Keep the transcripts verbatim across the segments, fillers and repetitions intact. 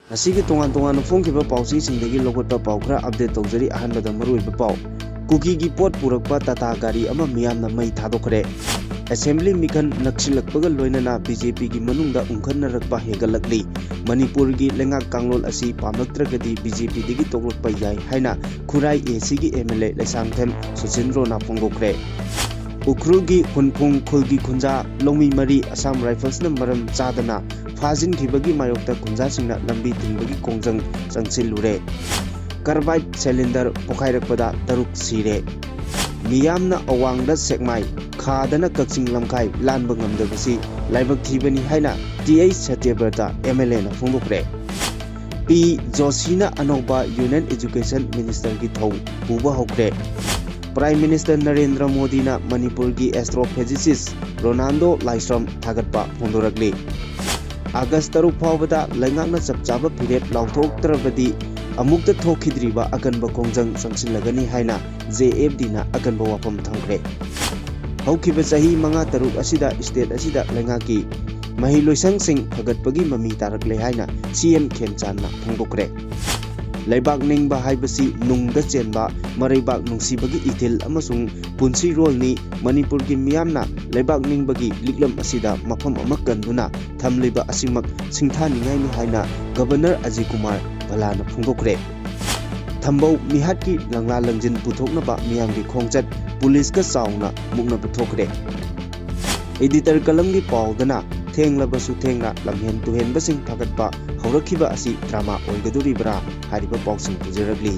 ꯉꯁꯤꯒꯤ ꯇꯣꯉꯥꯟ ꯇꯣꯉꯥꯟꯅ ꯐꯣꯡꯈꯤꯕ ꯄꯥꯎꯆꯦꯁꯤꯡꯗꯒꯤ ꯂꯧꯈꯠꯄ ꯄꯥꯎ ꯈꯔ update ꯇꯧꯖꯔꯤ꯫ ꯑꯍꯥꯟꯕꯗ ꯃꯔꯨꯑꯣꯏꯕ ꯄꯥꯎ꯫ ꯀꯨꯀꯤꯒꯤ ꯄꯣꯠ ꯄꯨꯔꯛꯄ ꯇꯥꯇꯥ ꯒꯥꯔꯤ ꯑꯃ ꯃꯤꯌꯥꯝꯅ ꯃꯩ ꯊꯥꯗꯣꯛꯈ꯭ꯔꯦ꯫ Assembly ꯃꯤꯈꯜ ꯅꯛꯁꯤꯜꯂꯛꯄꯒ ꯂꯣꯏꯅꯅ BJPꯒꯤ ꯃꯅꯨꯡꯗ ꯎꯪꯈꯠꯅꯔꯛꯄ ꯍꯦꯟꯒꯠꯂꯛꯂꯤ꯫ ꯃꯅꯤꯄꯨꯔꯒꯤ ꯂꯩꯉꯥꯛ ꯀꯥꯡꯂꯣꯟ ꯑꯁꯤ ꯄꯥꯝꯂꯛꯇ꯭ꯔꯒꯗꯤ BJPꯗꯒꯤ ꯇꯣꯛꯂꯛꯄ ꯌꯥꯏ ꯍꯥꯏꯅ ꯈꯨꯔꯥꯏ ACꯒꯤ MLA ꯂꯩꯁꯥꯡꯊꯦꯝ ꯁꯨꯆꯤꯟꯗ꯭ꯔꯣꯅ ꯐꯣꯡꯗꯣꯛꯈ꯭ꯔꯦ꯫ ꯎꯈ꯭ꯔꯨꯜꯒꯤ ꯍꯨꯟꯐꯨꯡ ꯈꯨꯜꯒꯤ ꯈꯨꯟꯖꯥ ꯂꯧꯃꯤ ꯃꯔꯤ Assam Riflesꯅ ꯃꯔꯝ ꯆꯥꯗꯅ ꯐꯥꯖꯤꯟꯈꯤꯕꯒꯤ ꯃꯥꯌꯣꯛꯇ ꯈꯨꯟꯖꯥꯁꯤꯡꯅ ꯂꯝꯕꯤ ꯊꯤꯡꯕꯒꯤ ꯈꯣꯡꯖꯪ ꯆꯪꯁꯤꯜꯂꯨꯔꯦ꯫ Carbide cylinder ꯄꯣꯈꯥꯏꯔꯛꯄꯗ ꯇꯔꯨꯛ ꯁꯤꯔꯦ꯫ ꯃꯤꯌꯥꯝꯅ ꯑꯋꯥꯡꯗ ꯁꯦꯛꯃꯥꯏ, ꯈꯥꯗꯅ ꯀꯛꯆꯤꯡ ꯂꯝꯈꯥꯏ ꯂꯥꯟꯕ ꯉꯝꯗꯕꯁꯤ ꯂꯥꯏꯕꯛ ꯊꯤꯕꯅꯤ ꯍꯥꯏꯅ Th ꯁꯇ꯭ꯌꯕ꯭ꯔꯇ MLAꯅ ꯐꯣꯡꯗꯣꯛꯈ꯭ꯔꯦ꯫ ꯄꯤ ꯖꯣꯁꯤꯅ ꯑꯅꯧꯕ Union Education Ministerꯒꯤ ꯊꯧ ꯄꯨꯕ ꯍꯧꯈ꯭ꯔꯦ꯫ Prime Minister ꯅꯔꯦꯟꯗ꯭ꯔ ꯃꯣꯗꯤꯅ ꯃꯅꯤꯄꯨꯔꯒꯤ astrophysicist ꯔꯣꯅꯥꯜꯗꯣ ꯂꯥꯏꯁ꯭ꯔꯝ ꯊꯥꯒꯠꯄ ꯐꯣꯡꯗꯣꯔꯛꯂꯤ꯫ ꯑꯥꯒꯁ ꯇꯔꯨꯛ ꯐꯥꯎꯕꯗ ꯂꯩꯉꯥꯛꯅ ꯆꯞ ꯆꯥꯕ ꯐꯤꯔꯦꯞ ꯂꯥꯎꯊꯣꯛꯇ꯭ꯔꯕꯗꯤ ꯑꯃꯨꯛꯇ ꯊꯣꯛꯈꯤꯗ꯭ꯔꯤꯕ ꯑꯀꯟꯕ ꯈꯣꯡꯖꯪ ꯆꯪꯁꯤꯜꯂꯒꯅꯤ ꯍꯥꯏꯅ JFDꯅ ꯑꯀꯟꯕ ꯋꯥꯐꯝ ꯊꯝꯈ꯭ꯔꯦ꯫ ꯍꯧꯈꯤꯕ ꯆꯍꯤ ꯃꯉꯥ ꯇꯔꯨꯛ ꯑꯁꯤꯗ state ꯑꯁꯤꯗ ꯂꯩꯉꯥꯛꯀꯤ ꯃꯍꯩꯂꯣꯏꯁꯪꯁꯤꯡ ꯐꯒꯠꯄꯒꯤ ꯃꯃꯤ ꯇꯥꯔꯛꯂꯦ ꯍꯥꯏꯅ CM ꯈꯦꯝꯆꯥꯟꯅ ꯐꯣꯡꯗꯣꯛꯈ꯭ꯔꯦ꯫ ꯂꯩꯕꯥꯛ ꯅꯤꯡꯕ ꯍꯥꯏꯕꯁꯤ ꯅꯨꯡꯗ ꯆꯦꯟꯕ ꯃꯔꯩꯕꯥꯛ ꯅꯨꯡꯁꯤꯕꯒꯤ ꯏꯊꯤꯜ ꯑꯃꯁꯨꯡ ꯄꯨꯟꯁꯤꯔꯣꯜꯅꯤ꯫ ꯃꯅꯤꯄꯨꯔꯒꯤ ꯃꯤꯌꯥꯝꯅ ꯂꯩꯕꯥꯛ ꯅꯤꯡꯕꯒꯤ ꯂꯤꯛꯂꯝ ꯑꯁꯤꯗ ꯃꯐꯝ ꯑꯃ ꯀꯟꯗꯨꯅ ꯊꯝꯂꯤꯕ ꯑꯁꯤꯃꯛ ꯁꯤꯡꯊꯥꯅꯤꯡꯉꯥꯏꯅꯤ ꯍꯥꯏꯅ Governor ꯑꯖꯤꯠ ꯀꯨꯃꯥꯔ ꯚꯜꯂꯥꯅ ꯐꯣꯡꯗꯣꯛꯈ꯭ꯔꯦ꯫ ꯊꯝꯕꯧ ꯃꯤꯍꯥꯠꯀꯤ ꯂꯪꯂꯥ ꯂꯪꯖꯤꯟ ꯄꯨꯊꯣꯛꯅꯕ ꯃꯤꯌꯥꯝꯒꯤ ꯈꯣꯡꯆꯠ ꯄꯨꯂꯤꯁꯀ ꯆꯥꯎꯅ ꯃꯨꯛꯅꯕ ꯊꯣꯛꯈ꯭ꯔꯦ꯫ Editor ꯀꯂꯝꯒꯤ ꯄꯥꯎꯗꯅ ꯊꯦꯡꯂꯕꯁꯨ ꯊꯦꯡꯅ ꯂꯝꯍꯦꯟ ꯇꯨꯍꯦꯟꯕꯁꯤꯡ ꯐꯒꯠꯄ ꯍꯧꯔꯛꯈꯤꯕ ꯑꯁꯤ drama ꯑꯣꯏꯒꯗꯣꯔꯤꯕ꯭ꯔꯥ ꯍꯥꯏꯔꯤꯕ ꯄꯥꯎꯁꯤꯡ ꯄꯨꯖꯔꯛꯂꯤ꯫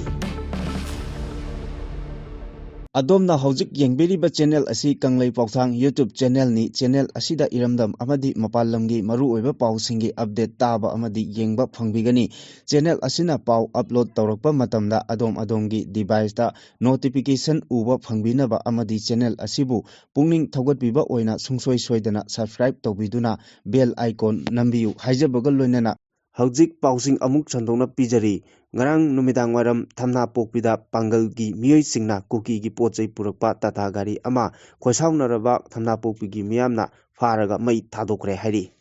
ꯑꯗꯣꯝꯅ ꯍꯧꯖꯤꯛ ꯌꯦꯡꯕꯤꯔꯤꯕ channel ꯑꯁꯤ ꯀꯪꯂꯩ ꯄꯥꯎꯊꯥꯡ YouTube channelꯅꯤ꯫ Channel ꯑꯁꯤꯗ ꯏꯔꯝꯗꯝ ꯑꯃꯗꯤ ꯃꯄꯥꯟ ꯂꯝꯒꯤ ꯃꯔꯨꯑꯣꯏꯕ ꯄꯥꯎꯁꯤꯡꯒꯤ update ꯇꯥꯕ ꯑꯃꯗꯤ ꯌꯦꯡꯕ ꯐꯪꯕꯤꯒꯅꯤ꯫ Channel ꯑꯁꯤꯅ ꯄꯥꯎ upload ꯇꯧꯔꯛꯄ ꯃꯇꯝꯗ ꯑꯗꯣꯝ ꯑꯗꯣꯝꯒꯤ deviceꯇ notification ꯎꯕ ꯐꯪꯕꯤꯅꯕ ꯑꯃꯗꯤ channel ꯑꯁꯤꯕꯨ ꯄꯨꯛꯅꯤꯡ ꯊꯧꯒꯠꯄꯤꯕ ꯑꯣꯏꯅ ꯁꯨꯡꯁꯣꯏ ꯁꯣꯏꯗꯅ subscribe ꯇꯧꯕꯤꯗꯨꯅ bell icon ꯅꯝꯕꯤꯌꯨ ꯍꯥꯏꯖꯕꯒ ꯂꯣꯏꯅꯅ ꯍꯧꯖꯤꯛ ꯄꯥꯎꯁꯤꯡ ꯑꯃꯨꯛ ꯁꯟꯗꯣꯛꯅ ꯄꯤꯖꯔꯤ꯫ ꯉꯔꯥꯡ ꯅꯨꯃꯤꯗꯥꯡ ꯋꯥꯏꯔꯝ ꯊꯝꯅꯥꯄꯣꯛꯄꯤꯗ ꯄꯥꯡꯒꯜꯒꯤ ꯃꯤꯑꯣꯏꯁꯤꯡꯅ ꯀꯨꯀꯤꯒꯤ ꯄꯣꯠ ꯆꯩ ꯄꯨꯔꯛꯄ ꯇꯥꯇꯥ ꯒꯥꯔꯤ ꯑꯃ ꯈꯣꯏꯁꯥꯎꯅꯔꯕ ꯊꯝꯅꯥꯄꯣꯛꯄꯤꯒꯤ ꯃꯤꯌꯥꯝꯅ ꯐꯥꯔꯒ ꯃꯩ ꯊꯥꯗꯣꯛꯈ꯭ꯔꯦ ꯍꯥꯏꯔꯤ꯫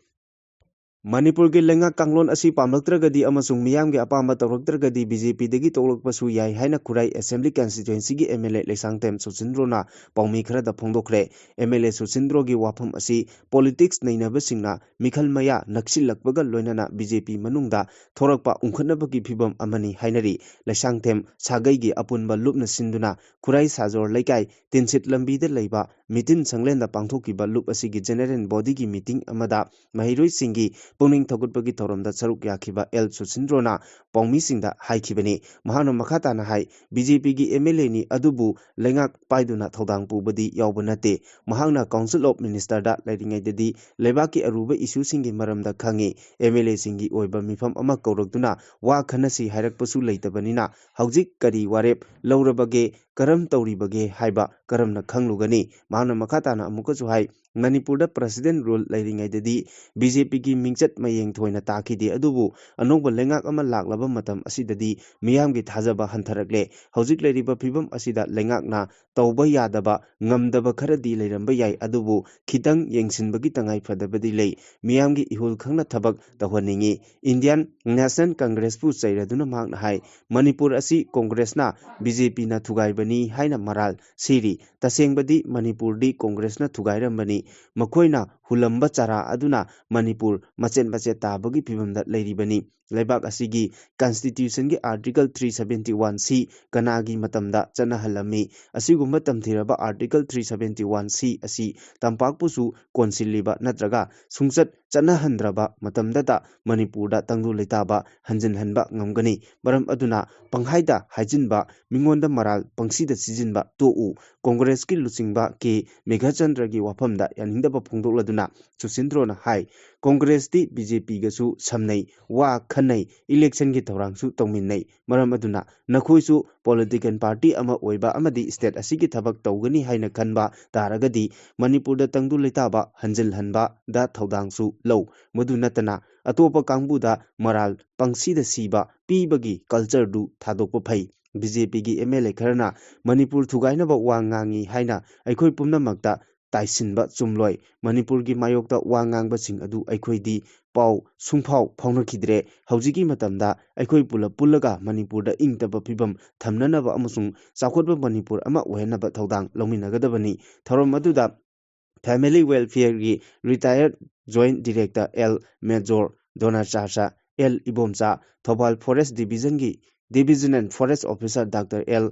ꯃꯅꯤꯄꯨꯔꯒꯤ ꯂꯩꯉꯥꯛ ꯀꯥꯡꯂꯣꯟ ꯑꯁꯤ ꯄꯥꯝꯂꯛꯇ꯭ꯔꯒꯗꯤ ꯑꯃꯁꯨꯡ ꯃꯤꯌꯥꯝꯒꯤ ꯑꯄꯥꯝꯕ ꯇꯧꯔꯛꯇ꯭ꯔꯒꯗꯤ ꯕꯤ ꯖꯦ ꯄꯤꯗꯒꯤ ꯇꯣꯛꯂꯛꯄꯁꯨ ꯌꯥꯏ ꯍꯥꯏꯅ ꯈꯨꯔꯥꯏ ꯑꯦꯁꯦꯝꯕ꯭ꯂꯤ ꯀꯟꯁꯇꯤꯇ꯭ꯋꯦꯟꯁꯤꯒꯤ ꯑꯦꯝ ꯑꯦꯜ ꯑꯦ ꯂꯩꯁꯥꯡꯊꯦꯝ ꯁꯨꯁꯤꯟꯗ꯭ꯔꯣꯅ ꯄꯥꯎꯃꯤ ꯈꯔꯗ ꯐꯣꯡꯗꯣꯛꯈ꯭ꯔꯦ꯫ ꯑꯦꯝ ꯑꯦꯜ ꯑꯦ ꯁꯨꯁꯤꯟꯗ꯭ꯔꯣꯒꯤ ꯋꯥꯐꯝ ꯑꯁꯤ ꯄꯣꯂꯤꯇꯤꯛꯁ ꯅꯩꯅꯕꯁꯤꯡꯅ ꯃꯤꯈꯜ ꯃꯌꯥ ꯅꯛꯁꯤꯜꯂꯛꯄꯒ ꯂꯣꯏꯅꯅ ꯕꯤ ꯖꯦ ꯄꯤ ꯃꯅꯨꯡꯗ ꯊꯣꯔꯛꯄ ꯎꯪꯈꯠꯅꯕꯒꯤ ꯐꯤꯚꯝ ꯑꯃꯅꯤ ꯍꯥꯏꯅꯔꯤ꯫ ꯂꯩꯁꯥꯡꯊꯦꯝ ꯁꯥꯒꯩꯒꯤ ꯑꯄꯨꯟꯕ ꯂꯨꯞꯅ ꯁꯤꯟꯗꯨꯅ ꯈꯨꯔꯥꯏ ꯁꯥꯖꯣꯔ ꯂꯩꯀꯥꯏ ꯇꯤꯟꯁꯤꯠ ꯂꯝꯕꯤꯗ ꯂꯩꯕ ꯃꯤꯇꯤꯟ ꯁꯪꯂꯦꯟꯗ ꯄꯥꯡꯊꯣꯛꯈꯤꯕ ꯂꯨꯞ ꯑꯁꯤꯒꯤ ꯖꯦꯅꯦꯔꯦꯜ ꯕꯣꯗꯤꯒꯤ ꯃꯤꯇꯤꯡ ꯑꯃꯗ ꯃꯍꯩꯔꯣꯏꯁꯤꯡꯒꯤ ꯄꯨꯛꯅꯤꯡ ꯊꯧꯒꯠꯄꯒꯤ ꯊꯧꯔꯝꯗ ꯁꯔꯨꯛ ꯌꯥꯈꯤꯕ ꯑꯦꯜ ꯁꯨꯁꯤꯟꯗ꯭ꯔꯣꯅ ꯄꯥꯎꯃꯤꯁꯤꯡꯗ ꯍꯥꯏꯈꯤꯕꯅꯤ꯫ ꯃꯍꯥꯛꯅ ꯃꯈꯥ ꯇꯥꯅ ꯍꯥꯏ, ꯕꯤ ꯖꯦ ꯄꯤꯒꯤ ꯑꯦꯝ ꯑꯦꯜ ꯑꯦꯅꯤ, ꯑꯗꯨꯕꯨ ꯂꯩꯉꯥꯛ ꯄꯥꯏꯗꯨꯅ ꯊꯧꯗꯥꯡ ꯄꯨꯕꯗꯤ ꯌꯥꯎꯕ ꯅꯠꯇꯦ꯫ ꯃꯍꯥꯛꯅ ꯀꯥꯎꯟꯁꯤꯜ ꯑꯣꯐ ꯃꯤꯅꯤꯁꯇꯔꯗ ꯂꯩꯔꯤꯉꯩꯗꯗꯤ ꯂꯩꯕꯥꯛꯀꯤ ꯑꯔꯨꯕ ꯏꯁꯨꯁꯤꯡꯒꯤ ꯃꯔꯝꯗ ꯈꯪꯉꯤ꯫ ꯑꯦꯝ ꯑꯦꯜ ꯑꯦꯁꯤꯡꯒꯤ ꯑꯣꯏꯕ ꯃꯤꯐꯝ ꯑꯃ ꯀꯧꯔꯛꯇꯨꯅ ꯋꯥ ꯈꯟꯅꯁꯤ ꯍꯥꯏꯔꯛꯄꯁꯨ ꯂꯩꯇꯕꯅꯤꯅ ꯍꯧꯖꯤꯛ ꯀꯔꯤ ꯋꯥꯔꯦꯞ ꯂꯧꯔꯕꯒꯦ, ꯀꯔꯝ ꯇꯧꯔꯤꯕꯒꯦ ꯍꯥꯏꯕ ꯀꯔꯝꯅ ꯈꯪꯂꯨꯒꯅꯤ? ꯃꯍꯥꯛꯅ ꯃꯈꯥ ꯇꯥꯅ ꯑꯃꯨꯛꯀꯁꯨ ꯍꯥꯏ, ꯃꯅꯤꯄꯨꯔꯗ ꯄ꯭ꯔꯁꯤꯗꯦꯟ ꯔꯨꯜ ꯂꯩꯔꯤꯉꯩꯗꯗꯤ ꯕꯤ ꯖꯦ ꯄꯤꯒꯤ ꯃꯤꯡꯆꯠ ꯃꯌꯦꯡ ꯊꯣꯏꯅ ꯇꯥꯈꯤꯗꯦ, ꯑꯗꯨꯕꯨ ꯑꯅꯧꯕ ꯂꯩꯉꯥꯛ ꯑꯃ ꯂꯥꯛꯂꯕ ꯃꯇꯝ ꯑꯁꯤꯗꯗꯤ ꯃꯤꯌꯥꯝꯒꯤ ꯊꯥꯖꯕ ꯍꯟꯊꯔꯛꯂꯦ꯫ ꯍꯧꯖꯤꯛ ꯂꯩꯔꯤꯕ ꯐꯤꯕꯝ ꯑꯁꯤꯗ ꯂꯩꯉꯥꯛꯅ ꯇꯧꯕ ꯌꯥꯗꯕ, ꯉꯝꯗꯕ ꯈꯔꯗꯤ ꯂꯩꯔꯝꯕ ꯌꯥꯏ, ꯑꯗꯨꯕꯨ ꯈꯤꯇꯪ ꯌꯦꯡꯁꯤꯟꯕꯒꯤ ꯇꯉꯥꯏ ꯐꯗꯕꯗꯤ ꯂꯩ꯫ ꯃꯤꯌꯥꯝꯒꯤ ꯏꯍꯨꯜ ꯈꯪꯅ ꯊꯕꯛ ꯇꯧꯍꯟꯅꯤꯡꯏ꯫ ꯏꯟꯗꯤꯌꯥꯟ ꯅꯦꯁꯅꯦꯜ ꯀꯪꯒ꯭ꯔꯦꯁꯄꯨ ꯆꯩꯔꯗꯨꯅ ꯃꯍꯥꯛꯅ ꯍꯥꯏ, ꯃꯅꯤꯄꯨꯔ ꯑꯁꯤ ꯀꯣꯡꯒ꯭ꯔꯦꯁꯅ ꯕꯤ ꯖꯦ ꯄꯤꯅ ꯊꯨꯒꯥꯏꯕꯅꯤ ꯍꯥꯏꯅ ꯃꯔꯥꯜ ꯁꯤꯔꯤ꯫ ꯇꯁꯦꯡꯕꯗꯤ ꯃꯅꯤꯄꯨꯔꯗꯤ ꯀꯣꯡꯒ꯭ꯔꯦꯁꯅ ꯊꯨꯒꯥꯏꯔꯝꯕꯅꯤ꯫ ꯃꯈꯣꯏꯅ ꯍꯨꯜꯂꯝꯕ ꯆꯥꯔꯥ ꯑꯗꯨꯅ ꯃꯅꯤꯄꯨꯔ ꯃꯆꯦꯠ ꯃꯆꯦꯠ ꯇꯥꯕꯒꯤ ꯐꯤꯕꯝꯗ ꯂꯩꯔꯤꯕꯅꯤ꯫ ꯂꯩꯕꯥꯛ ꯑꯁꯤꯒꯤ ꯀꯟꯁꯇꯤꯇ꯭ꯌꯨꯁꯟꯒꯤ ꯑꯥꯔꯇꯤꯀꯜ ꯊ꯭ꯔꯤ ꯁꯚꯦꯟꯇꯤ ꯋꯥꯟ ꯁꯤ ꯀꯅꯥꯒꯤ ꯃꯇꯝꯗ ꯆꯠꯅꯍꯜꯂꯝꯃꯤ? ꯑꯁꯤꯒꯨꯝꯕ ꯇꯝꯊꯤꯔꯕ ꯑꯥꯔꯇꯤꯀꯜ ꯊ꯭ꯔꯤ ꯁꯚꯦꯟꯇꯤ ꯋꯥꯟ ꯁꯤ ꯑꯁꯤ ꯇꯝꯄꯥꯛꯄꯨꯁꯨ ꯀꯣꯟꯁꯤꯜꯂꯤꯕ ꯅꯠꯇ꯭ꯔꯒ ꯁꯨꯡꯆꯠ ꯆꯠꯅꯍꯟꯗ꯭ꯔꯕ ꯃꯇꯝꯗꯇ ꯃꯅꯤꯄꯨꯔꯗ ꯇꯪꯗꯨ ꯂꯩꯇꯥꯕ ꯍꯟꯖꯤꯟꯍꯟꯕ ꯉꯝꯒꯅꯤ꯫ ꯃꯔꯝ ꯑꯗꯨꯅ ꯄꯪꯍꯥꯏꯗ ꯍꯥꯏꯖꯤꯟꯕ, ꯃꯤꯉꯣꯟꯗ ꯃꯔꯥꯜ ꯄꯪꯁꯤꯗ ꯁꯤꯖꯤꯟꯕ ꯇꯣꯛꯎ꯫ ꯀꯣꯡꯒ꯭ꯔꯦꯁꯀꯤ ꯂꯨꯆꯤꯡꯕ ꯀꯦ ꯃꯦꯘꯆꯟꯗ꯭ꯔꯒꯤ ꯋꯥꯐꯝꯗ ꯌꯥꯅꯤꯡꯗꯕ ꯐꯣꯡꯗꯣꯛꯂꯗꯨꯅ ꯁꯨꯁꯤꯟꯗ꯭ꯔꯣꯅ ꯍꯥꯏ, ꯀꯣꯡꯒ꯭ꯔꯦꯁꯇꯤ ꯕꯤ ꯖꯦ ꯄꯤꯒꯁꯨ ꯁꯝꯅꯩ, ꯋꯥ ꯈꯟꯅꯩ, ꯏꯂꯦꯛꯁꯟꯒꯤ ꯊꯧꯔꯥꯡꯁꯨ ꯇꯧꯃꯤꯟꯅꯩ꯫ ꯃꯔꯝ ꯑꯗꯨꯅ ꯅꯈꯣꯏꯁꯨ ꯄꯣꯂꯤꯇꯤꯀꯦꯜ ꯄꯥꯔꯇꯤ ꯑꯃ ꯑꯣꯏꯕ ꯑꯃꯗꯤ ꯁ꯭ꯇꯦꯠ ꯑꯁꯤꯒꯤ ꯊꯕꯛ ꯇꯧꯒꯅꯤ ꯍꯥꯏꯅ ꯈꯟꯕ ꯇꯥꯔꯒꯗꯤ ꯃꯅꯤꯄꯨꯔꯗ ꯇꯪꯗꯨ ꯂꯩꯇꯥꯕ ꯍꯟꯖꯤꯜꯍꯟꯕꯗ ꯊꯧꯗꯥꯡꯁꯨ ꯂꯧ꯫ ꯃꯗꯨ ꯅꯠꯇꯅ ꯑꯇꯣꯞꯄ ꯀꯥꯡꯕꯨꯗ ꯃꯔꯥꯜ ꯄꯪꯁꯤꯗ ꯁꯤꯕ ꯄꯤꯕꯒꯤ ꯀꯜꯆꯔꯗꯨ ꯊꯥꯗꯣꯛꯄ ꯐꯩ꯫ ꯕꯤ ꯖꯦ ꯄꯤꯒꯤ ꯑꯦꯝ ꯑꯦꯜ ꯑꯦ ꯈꯔꯅ ꯃꯅꯤꯄꯨꯔ ꯊꯨꯒꯥꯏꯅꯕ ꯋꯥ ꯉꯥꯡꯉꯤ ꯍꯥꯏꯅ ꯑꯩꯈꯣꯏ ꯄꯨꯝꯅꯃꯛꯇ ꯇꯥꯏꯁꯤꯟꯕ ꯆꯨꯝꯂꯣꯏ꯫ ꯃꯅꯤꯄꯨꯔꯒꯤ ꯃꯥꯌꯣꯛꯇ ꯋꯥ ꯉꯥꯡꯕꯁꯤꯡ ꯑꯗꯨ ꯑꯩꯈꯣꯏꯗꯤ ꯄꯥꯎ ꯁꯨꯡꯐꯥꯎ ꯐꯥꯎꯅꯈꯤꯗ꯭ꯔꯦ꯫ ꯍꯧꯖꯤꯛꯀꯤ ꯃꯇꯝꯗ ꯑꯩꯈꯣꯏ ꯄꯨꯂꯞ ꯄꯨꯜꯂꯒ ꯃꯅꯤꯄꯨꯔꯗ ꯏꯪ ꯇꯞꯄ ꯐꯤꯕꯝ ꯊꯝꯅꯅꯕ ꯑꯃꯁꯨꯡ ꯆꯥꯎꯈꯠꯄ ꯃꯅꯤꯄꯨꯔ ꯑꯃ ꯑꯣꯏꯍꯟꯅꯕ ꯊꯧꯗꯥꯡ ꯂꯧꯃꯤꯟꯅꯒꯗꯕꯅꯤ꯫ ꯊꯧꯔꯝ ꯑꯗꯨꯗ Family Welfareꯒꯤ Retired Joint Director L Major Donachacha L Ibomcha, Thoubal Forest Divisionꯒꯤ Divisional Forest Officer Doctor L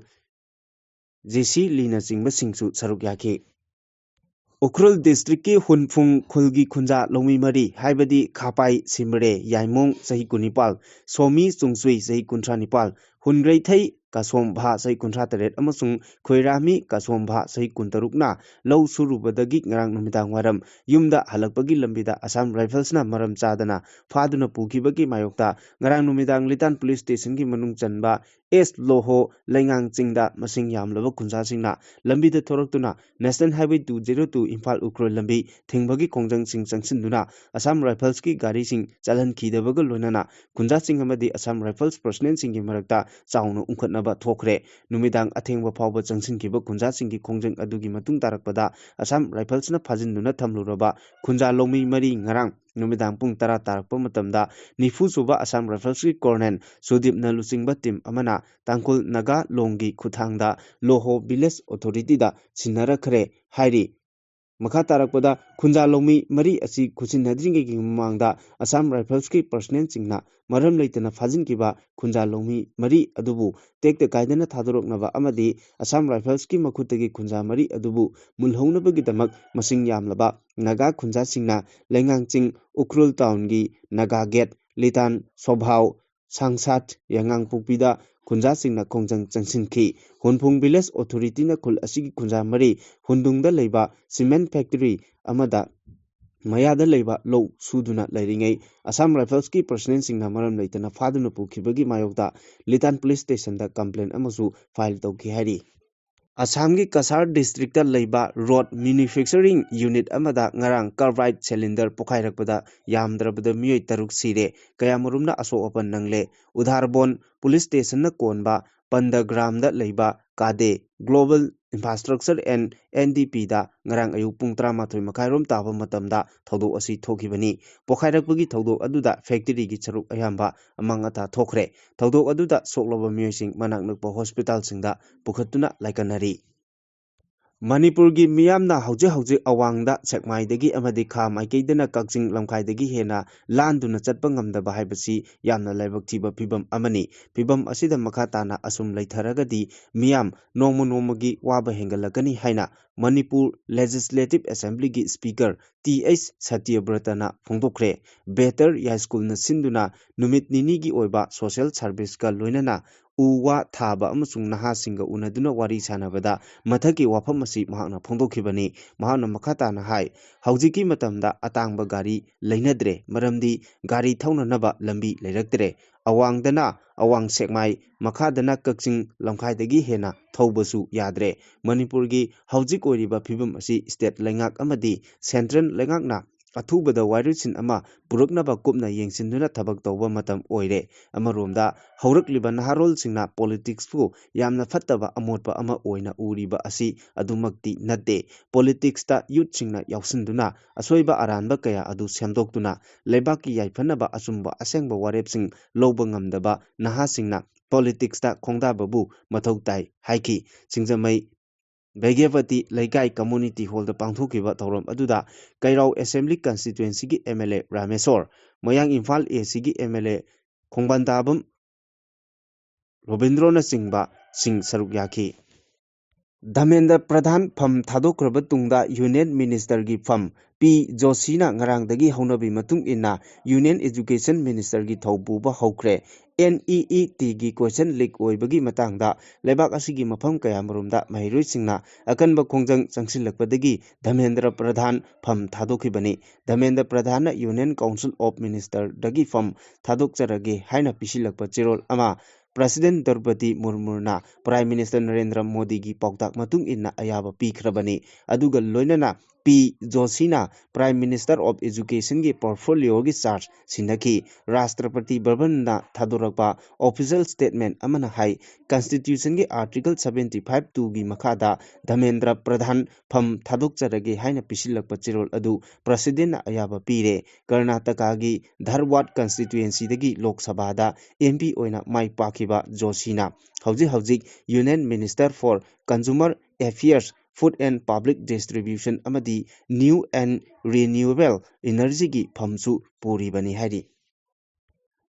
J C ꯂꯤꯅꯆꯤꯡꯕꯁꯤꯡꯁꯨ ꯁꯔꯨꯛ ꯌꯥꯈꯤ꯫ ꯎꯈ꯭ꯔꯨꯜ districtꯀꯤ ꯍꯨꯟꯐꯨꯡ ꯈꯨꯜꯒꯤ ꯈꯨꯟꯖꯥ ꯂꯧꯃꯤ ꯃꯔꯤ, ꯍꯥꯏꯕꯗꯤ ꯈꯥꯄꯥꯏ ꯁꯤꯝꯔꯦ ꯌꯥꯏꯃꯣꯡ, ꯆꯍꯤ ꯀꯨꯟꯅꯤꯄꯥꯜ, ꯁꯣꯃꯤ ꯆꯨꯡꯆꯨꯏ, ꯆꯍꯤ ꯀꯨꯟꯊ꯭ꯔꯥ ꯅꯤꯄꯥꯜ, ꯍꯨꯟꯒ꯭ꯔꯩꯊꯩ ꯀꯁꯣꯝꯚꯥ, ꯆꯍꯤ ꯀꯨꯟꯊ꯭ꯔꯥ ꯇꯔꯦꯠ, ꯑꯃꯁꯨꯡ ꯈꯣꯏꯔꯥꯃꯤ ꯀꯁꯣꯝꯚꯥ, ꯆꯍꯤ ꯀꯨꯟꯇꯔꯨꯛꯅ ꯂꯧ ꯁꯨꯔꯨꯕꯗꯒꯤ ꯉꯔꯥꯡ ꯅꯨꯃꯤꯗꯥꯡ ꯋꯥꯏꯔꯝ ꯌꯨꯝꯗ ꯍꯜꯂꯛꯄꯒꯤ ꯂꯝꯕꯤꯗ Assam Riflesꯅ ꯃꯔꯝ ꯆꯥꯗꯅ ꯐꯥꯗꯨꯅ ꯄꯨꯈꯤꯕꯒꯤ ꯃꯥꯌꯣꯛꯇ ꯉꯔꯥꯡ ꯅꯨꯃꯤꯗꯥꯡ ꯂꯤꯇꯥꯟ Police Stationꯒꯤ ꯃꯅꯨꯡ ꯆꯟꯕ ꯑꯦꯁ ꯂꯣꯍꯣ ꯂꯩꯉꯥꯡ ꯆꯤꯡꯗ ꯃꯁꯤꯡ ꯌꯥꯝꯂꯕ ꯈꯨꯟꯖꯥꯁꯤꯡꯅ ꯂꯝꯕꯤꯗ ꯊꯣꯔꯛꯇꯨꯅ National Highway two zero two Imphal Ukhrul ꯂꯝꯕꯤ ꯊꯤꯡꯕꯒꯤ ꯈꯣꯡꯖꯪꯁꯤꯡ ꯆꯪꯁꯤꯟꯗꯨꯅ Assam Riflesꯀꯤ ꯒꯥꯔꯤꯁꯤꯡ ꯆꯠꯍꯟꯈꯤꯗꯕꯒ ꯂꯣꯏꯅꯅ ꯈꯨꯟꯖꯥꯁꯤꯡ ꯑꯃꯗꯤ Assam Rifles personnelꯁꯤꯡꯒꯤ ꯃꯔꯛꯇ ꯆꯥꯎꯅ ꯎꯪꯈꯠꯅꯕ ꯊꯣꯛꯈ꯭ꯔꯦ꯫ ꯅꯨꯃꯤꯗꯥꯡ ꯑꯊꯦꯡꯕ ꯐꯥꯎꯕ ꯆꯪꯁꯤꯟꯈꯤꯕ ꯈꯨꯟꯖꯥꯁꯤꯡꯒꯤ ꯈꯣꯡꯖꯪ ꯑꯗꯨꯒꯤ ꯃꯇꯨꯡ ꯇꯥꯔꯛꯄꯗ Assam Riflesꯅ ꯐꯥꯖꯤꯟꯗꯨꯅ ꯊꯝꯂꯨꯔꯕ ꯈꯨꯟꯖꯥ ꯂꯧꯃꯤ ꯃꯔꯤ ꯉꯔꯥꯡ ꯅꯨꯃꯤꯗꯥꯡ ꯄꯨꯡ ꯇꯔꯥ ꯇꯥꯔꯛꯄ ꯃꯇꯝꯗ ꯅꯤꯐꯨ ꯁꯨꯕ Assam Riflesꯀꯤ Colonel ꯁꯨꯗꯤꯞꯅ ꯂꯨꯆꯤꯡꯕ team ꯑꯃꯅ ꯇꯥꯡꯈꯨꯜ ꯅꯥꯒꯥ ꯂꯣꯡꯒꯤ ꯈꯨꯠꯊꯥꯡꯗ ꯂꯣꯍꯣ Village Authorityꯗ ꯁꯤꯟꯅꯔꯛꯈ꯭ꯔꯦ ꯍꯥꯏꯔꯤ꯫ ꯃꯈꯥ ꯇꯥꯔꯛꯄꯗ ꯈꯨꯟꯖꯥ ꯂꯧꯃꯤ ꯃꯔꯤ ꯑꯁꯤ ꯈꯨꯠꯁꯤꯟꯅꯗ꯭ꯔꯤꯉꯩꯒꯤ ꯃꯃꯥꯡꯗ Assam Riflesꯀꯤ personnelꯁꯤꯡꯅ ꯃꯔꯝ ꯂꯩꯇꯅ ꯐꯥꯖꯤꯟꯈꯤꯕ ꯈꯨꯟꯖꯥ ꯂꯧꯃꯤ ꯃꯔꯤ ꯑꯗꯨꯕꯨ ꯇꯦꯛꯇ ꯀꯥꯏꯗꯅ ꯊꯥꯗꯣꯔꯛꯅꯕ ꯑꯃꯗꯤ Assam Riflesꯀꯤ ꯃꯈꯨꯠꯇꯒꯤ ꯈꯨꯟꯖꯥ ꯃꯔꯤ ꯑꯗꯨꯕꯨ ꯃꯨꯜꯍꯧꯅꯕꯒꯤꯗꯃꯛ ꯃꯁꯤꯡ ꯌꯥꯝꯂꯕ ꯅꯥꯒꯥ ꯈꯨꯟꯖꯥꯁꯤꯡꯅ ꯂꯩꯉꯥꯡꯆꯤꯡ, ꯎꯈ꯭ꯔꯨꯜ townꯒꯤ ꯅꯥꯒꯥ gate, ꯂꯤꯇꯥꯟ, ꯁꯣꯚꯥꯎ, ꯁꯥꯡꯁꯥꯠ, ꯌꯥꯉꯥꯡꯄꯣꯛꯄꯤꯗ ꯈꯨꯟꯖꯥꯁꯤꯡꯅ ꯈꯣꯡꯖꯪ ꯆꯪꯁꯤꯟꯈꯤ꯫ ꯍꯨꯟꯐꯨꯡ Village Authorityꯅ ꯈꯨꯜ ꯑꯁꯤꯒꯤ ꯈꯨꯟꯖꯥ ꯃꯔꯤ ꯍꯨꯟꯗꯨꯡꯗ ꯂꯩꯕ cement factory ꯑꯃꯗ ꯃꯌꯥꯗ ꯂꯩꯕ ꯂꯧ ꯁꯨꯗꯨꯅ ꯂꯩꯔꯤꯉꯩ Assam Riflesꯀꯤ personnelꯁꯤꯡꯅ ꯃꯔꯝ ꯂꯩꯇꯅ ꯐꯥꯗꯨꯅ ꯄꯨꯈꯤꯕꯒꯤ ꯃꯥꯌꯣꯛꯇ ꯂꯤꯇꯥꯟ Police Stationꯗ complaint ꯑꯃꯁꯨ file ꯇꯧꯈꯤ ꯍꯥꯏꯔꯤ꯫ ꯑꯁꯥꯝꯒꯤ ꯀꯁꯥꯔ districtꯇ ꯂꯩꯕ rod manufacturing unit ꯑꯃꯗ ꯉꯔꯥꯡ carbide cylinder ꯄꯣꯈꯥꯏꯔꯛꯄꯗ ꯌꯥꯝꯗ꯭ꯔꯕꯗ ꯃꯤꯑꯣꯏ ꯇꯔꯨꯛ ꯁꯤꯔꯦ, ꯀꯌꯥꯃꯔꯨꯝꯅ ꯑꯁꯣꯛ ꯑꯄꯟ ꯅꯪꯂꯦ꯫ ꯎꯙꯥꯔꯕꯣꯟ Police Stationꯅ ꯀꯣꯟꯕ ꯄꯟꯗꯒ꯭ꯔꯥꯝꯗ ꯂꯩꯕ ꯀꯥꯗꯦ Global Infrastructure and N D P ꯗ ꯉꯔꯥꯡ ꯑꯌꯨꯛ ꯄꯨꯡ ꯇꯔꯥꯃꯥꯊꯣꯏ ꯃꯈꯥꯏꯔꯣꯝ ꯇꯥꯕ ꯃꯇꯝꯗ ꯊꯧꯗꯣꯛ ꯑꯁꯤ ꯊꯣꯛꯈꯤꯕꯅꯤ꯫ ꯄꯣꯈꯥꯏꯔꯛꯄꯒꯤ ꯊꯧꯗꯣꯛ ꯑꯗꯨꯗ factory ꯒꯤ ꯁꯔꯨꯛ ꯑꯌꯥꯝꯕ ꯑꯃꯥꯡ ꯑꯇꯥ ꯊꯣꯛꯈ꯭ꯔꯦ꯫ ꯊꯧꯗꯣꯛ ꯑꯗꯨꯗ ꯁꯣꯛꯂꯕ ꯃꯤꯑꯣꯏꯁꯤꯡ ꯃꯅꯥꯛ ꯅꯛꯄ hospital ꯁꯤꯡꯗ ꯄꯨꯈꯠꯇꯨꯅ ꯂꯥꯏꯀꯠꯅꯔꯤ꯫ ꯃꯅꯤꯄꯨꯔꯒꯤ ꯃꯤꯌꯥꯝꯅ ꯍꯧꯖꯤꯛ ꯍꯧꯖꯤꯛ ꯑꯋꯥꯡꯗ, ꯁꯦꯛꯃꯥꯏꯗꯒꯤ ꯑꯃꯗꯤ ꯈꯥ ꯃꯥꯏꯀꯩꯗꯅ ꯀꯛꯆꯤꯡ ꯂꯝꯈꯥꯏꯗꯒꯤ ꯍꯦꯟꯅ ꯂꯥꯟꯗꯨꯅ ꯆꯠꯄ ꯉꯝꯗꯕ ꯍꯥꯏꯕꯁꯤ ꯌꯥꯝꯅ ꯂꯥꯏꯕꯛ ꯊꯤꯕ ꯐꯤꯕꯝ ꯑꯃꯅꯤ꯫ ꯐꯤꯕꯝ ꯑꯁꯤꯗ ꯃꯈꯥ ꯇꯥꯅ ꯑꯁꯨꯝ ꯂꯩꯊꯔꯒꯗꯤ ꯃꯤꯌꯥꯝ ꯅꯣꯡꯃ ꯅꯣꯡꯃꯒꯤ ꯋꯥꯕ ꯍꯦꯟꯒꯠꯂꯛꯀꯅꯤ ꯍꯥꯏꯅ ꯃꯅꯤꯄꯨꯔ Legislative Assembly ꯒꯤ Speaker ꯇꯤ ꯑꯩꯆ ꯁꯇ꯭ꯌꯕ꯭ꯔꯇꯅ ꯐꯣꯡꯗꯣꯛꯈ꯭ꯔꯦ꯫ ꯕꯦꯍꯇꯔ ꯌꯥꯏꯁ꯭ꯀꯨꯜꯅ ꯁꯤꯟꯗꯨꯅ ꯅꯨꯃꯤꯠ ꯅꯤꯅꯤꯒꯤ ꯑꯣꯏꯕ social service ꯀ ꯂꯣꯏꯅꯅ ꯎ ꯋꯥ ꯊꯥꯕ ꯑꯃꯁꯨꯡ ꯅꯍꯥꯁꯤꯡꯒ ꯎꯅꯗꯨꯅ ꯋꯥꯔꯤ ꯁꯥꯟꯅꯕꯗ ꯃꯊꯛꯀꯤ ꯋꯥꯐꯝ ꯑꯁꯤ ꯃꯍꯥꯛꯅ ꯐꯣꯡꯗꯣꯛꯈꯤꯕꯅꯤ꯫ ꯃꯍꯥꯛꯅ ꯃꯈꯥ ꯇꯥꯅ ꯍꯥꯏ, ꯍꯧꯖꯤꯛꯀꯤ ꯃꯇꯝꯗ ꯑꯇꯥꯡꯕ ꯒꯥꯔꯤ ꯂꯩꯅꯗ꯭ꯔꯦ, ꯃꯔꯝꯗꯤ ꯒꯥꯔꯤ ꯊꯧꯅꯅꯕ ꯂꯝꯕꯤ ꯂꯩꯔꯛꯇ꯭ꯔꯦ꯫ ꯑꯋꯥꯡꯗꯅ ꯑꯋꯥꯡ ꯁꯦꯛꯃꯥꯏ, ꯃꯈꯥꯗꯅ ꯀꯛꯆꯤꯡ ꯂꯝꯈꯥꯏꯗꯒꯤ ꯍꯦꯟꯅ ꯊꯧꯕꯁꯨ ꯌꯥꯗ꯭ꯔꯦ꯫ ꯃꯅꯤꯄꯨꯔꯒꯤ ꯍꯧꯖꯤꯛ ꯑꯣꯏꯔꯤꯕ ꯐꯤꯕꯝ ꯑꯁꯤ state ꯂꯩꯉꯥꯛ ꯑꯃꯗꯤ central ꯂꯩꯉꯥꯛꯅ ꯑꯊꯨꯕꯗ ꯋꯥꯔꯣꯏꯁꯤꯟ ꯑꯃ ꯄꯨꯔꯛꯅꯕ ꯀꯨꯞꯅ ꯌꯦꯡꯁꯤꯟꯗꯨꯅ ꯊꯕꯛ ꯇꯧꯕ ꯃꯇꯝ ꯑꯣꯏꯔꯦ꯫ ꯑꯃꯔꯣꯝꯗ ꯍꯧꯔꯛꯂꯤꯕ ꯅꯍꯥꯔꯣꯜꯁꯤꯡꯅ politics ꯄꯨ ꯌꯥꯝꯅ ꯐꯠꯇꯕ ꯑꯃꯣꯠꯄ ꯑꯃ ꯑꯣꯏꯅ ꯎꯔꯤꯕ ꯑꯁꯤ ꯑꯗꯨꯃꯛꯇꯤ ꯅꯠꯇꯦ꯫ Politics ꯇ youth ꯁꯤꯡꯅ ꯌꯥꯎꯁꯤꯟꯗꯨꯅ ꯑꯁꯣꯏꯕ ꯑꯔꯥꯟꯕ ꯀꯌꯥ ꯑꯗꯨ ꯁꯦꯝꯗꯣꯛꯇꯨꯅ ꯂꯩꯕꯥꯛꯀꯤ ꯌꯥꯏꯐꯅꯕ ꯑꯆꯨꯝꯕ ꯑꯁꯦꯡꯕ ꯋꯥꯔꯦꯞꯁꯤꯡ ꯂꯧꯕ ꯉꯝꯗꯕ ꯅꯍꯥꯁꯤꯡꯅ politics ꯇ ꯈꯣꯡꯗꯥꯕꯕꯨ ꯃꯊꯧ ꯇꯥꯏ ꯍꯥꯏꯈꯤ꯫ ꯁꯤꯡꯖꯃꯩ ꯕꯩꯒ꯭ꯌꯥꯄꯇꯤ ꯂꯩꯀꯥꯏ community hall ꯗ ꯄꯥꯡꯊꯣꯛꯈꯤꯕ ꯊꯧꯔꯝ ꯑꯗꯨꯗ ꯀꯩꯔꯥꯎ Assembly Constituency ꯒꯤ M L A ꯔꯥꯃꯦꯁꯣꯔ, ꯃꯌꯥꯡ ꯏꯝꯐꯥꯜ A C ꯒꯤ M L A ꯈꯣꯡꯕꯥꯟꯗꯥꯕꯝ ꯔꯣꯕꯤꯟꯗ꯭ꯔꯣꯅꯆꯤꯡꯕꯁꯤꯡ ꯁꯔꯨꯛ ꯌꯥꯈꯤ꯫ ꯙꯔꯃꯦꯟꯗ꯭ꯔ ꯄ꯭ꯔꯙꯥꯟ ꯐꯝ ꯊꯥꯗꯣꯛꯈ꯭ꯔꯕ ꯇꯨꯡꯗ Union Minister ꯒꯤ ꯐꯝ ꯄꯤ ꯖꯣꯁꯤꯅ ꯉꯔꯥꯡꯗꯒꯤ ꯍꯧꯅꯕꯤ ꯃꯇꯨꯡ ꯏꯟꯅ Union Education Minister ꯒꯤ ꯊꯧ ꯄꯨꯕ ꯍꯧꯈ꯭ꯔꯦ꯫ N E E T ꯒꯤ question leak ꯑꯣꯏꯕꯒꯤ ꯃꯇꯥꯡꯗ ꯂꯩꯕꯥꯛ ꯑꯁꯤꯒꯤ ꯃꯐꯝ ꯀꯌꯥꯃꯔꯨꯝꯗ ꯃꯍꯩꯔꯣꯏꯁꯤꯡꯅ ꯑꯀꯟꯕ ꯈꯣꯡꯖꯪ ꯆꯪꯁꯤꯜꯂꯛꯄꯗꯒꯤ ꯙꯔꯃꯦꯟꯗ꯭ꯔ ꯄ꯭ꯔꯙꯥꯟ ꯐꯝ ꯊꯥꯗꯣꯛꯈꯤꯕꯅꯤ꯫ Dharmendra ꯄ꯭ꯔꯙꯥꯟꯅ Union Council of Minister ꯗꯒꯤ ꯐꯝ ꯊꯥꯗꯣꯛꯆꯔꯒꯦ ꯍꯥꯏꯅ ꯄꯤꯁꯤꯜꯂꯛꯄ ꯆꯦꯔꯣꯜ ꯑꯃ President ꯗ꯭ꯔꯧꯄꯗꯤ ꯃꯨꯔꯃꯨꯅ Prime Minister ꯅꯔꯦꯟꯗ꯭ꯔ ꯃꯣꯗꯤꯒꯤ ꯄꯥꯎꯇꯥꯛ ꯃꯇꯨꯡ ꯏꯟꯅ ꯑꯌꯥꯕ ꯄꯤꯈ꯭ꯔꯕꯅꯤ꯫ ꯑꯗꯨꯒ ꯂꯣꯏꯅꯅ ꯄꯤ ꯖꯣꯁꯤꯅ Prime Minister of Educationꯒꯤ portfolioꯒꯤ charge ꯁꯤꯟꯅꯈꯤ꯫ ꯔꯥꯁꯇ꯭ꯔꯄꯇꯤ ꯚꯕꯟꯅ ꯊꯥꯗꯣꯔꯛꯄ official statement ꯑꯃꯅ ꯍꯥꯏ, Constitutionꯒꯤ Article seventy five two ꯒꯤ ꯃꯈꯥꯗ ꯙꯔꯃꯦꯟꯗ꯭ꯔ ꯄ꯭ꯔꯙꯥꯟ ꯐꯝ ꯊꯥꯗꯣꯛꯆꯔꯒꯦ ꯍꯥꯏꯅ ꯄꯤꯁꯤꯜꯂꯛꯄ ꯆꯦꯔꯣꯜ ꯑꯗꯨ Presidentꯅ ꯑꯌꯥꯕ ꯄꯤꯔꯦ꯫ ꯀꯔꯅꯥꯇꯀꯥꯒꯤ ꯙꯥꯔꯋꯥꯗ constituencyꯗꯒꯤ ꯂꯣꯛ ꯁꯚꯥꯗ M P ꯑꯣꯏꯅ ꯃꯥꯏ ꯄꯥꯛꯈꯤꯕ ꯖꯣꯁꯤꯅ ꯍꯧꯖꯤꯛ ꯍꯧꯖꯤꯛ Union Minister for Consumer Affairs, Food and Public Distribution ꯑꯃꯗꯤ New and Renewable Energyꯒꯤ ꯐꯝꯁꯨ ꯄꯨꯔꯤꯕꯅꯤ ꯍꯥꯏꯔꯤ꯫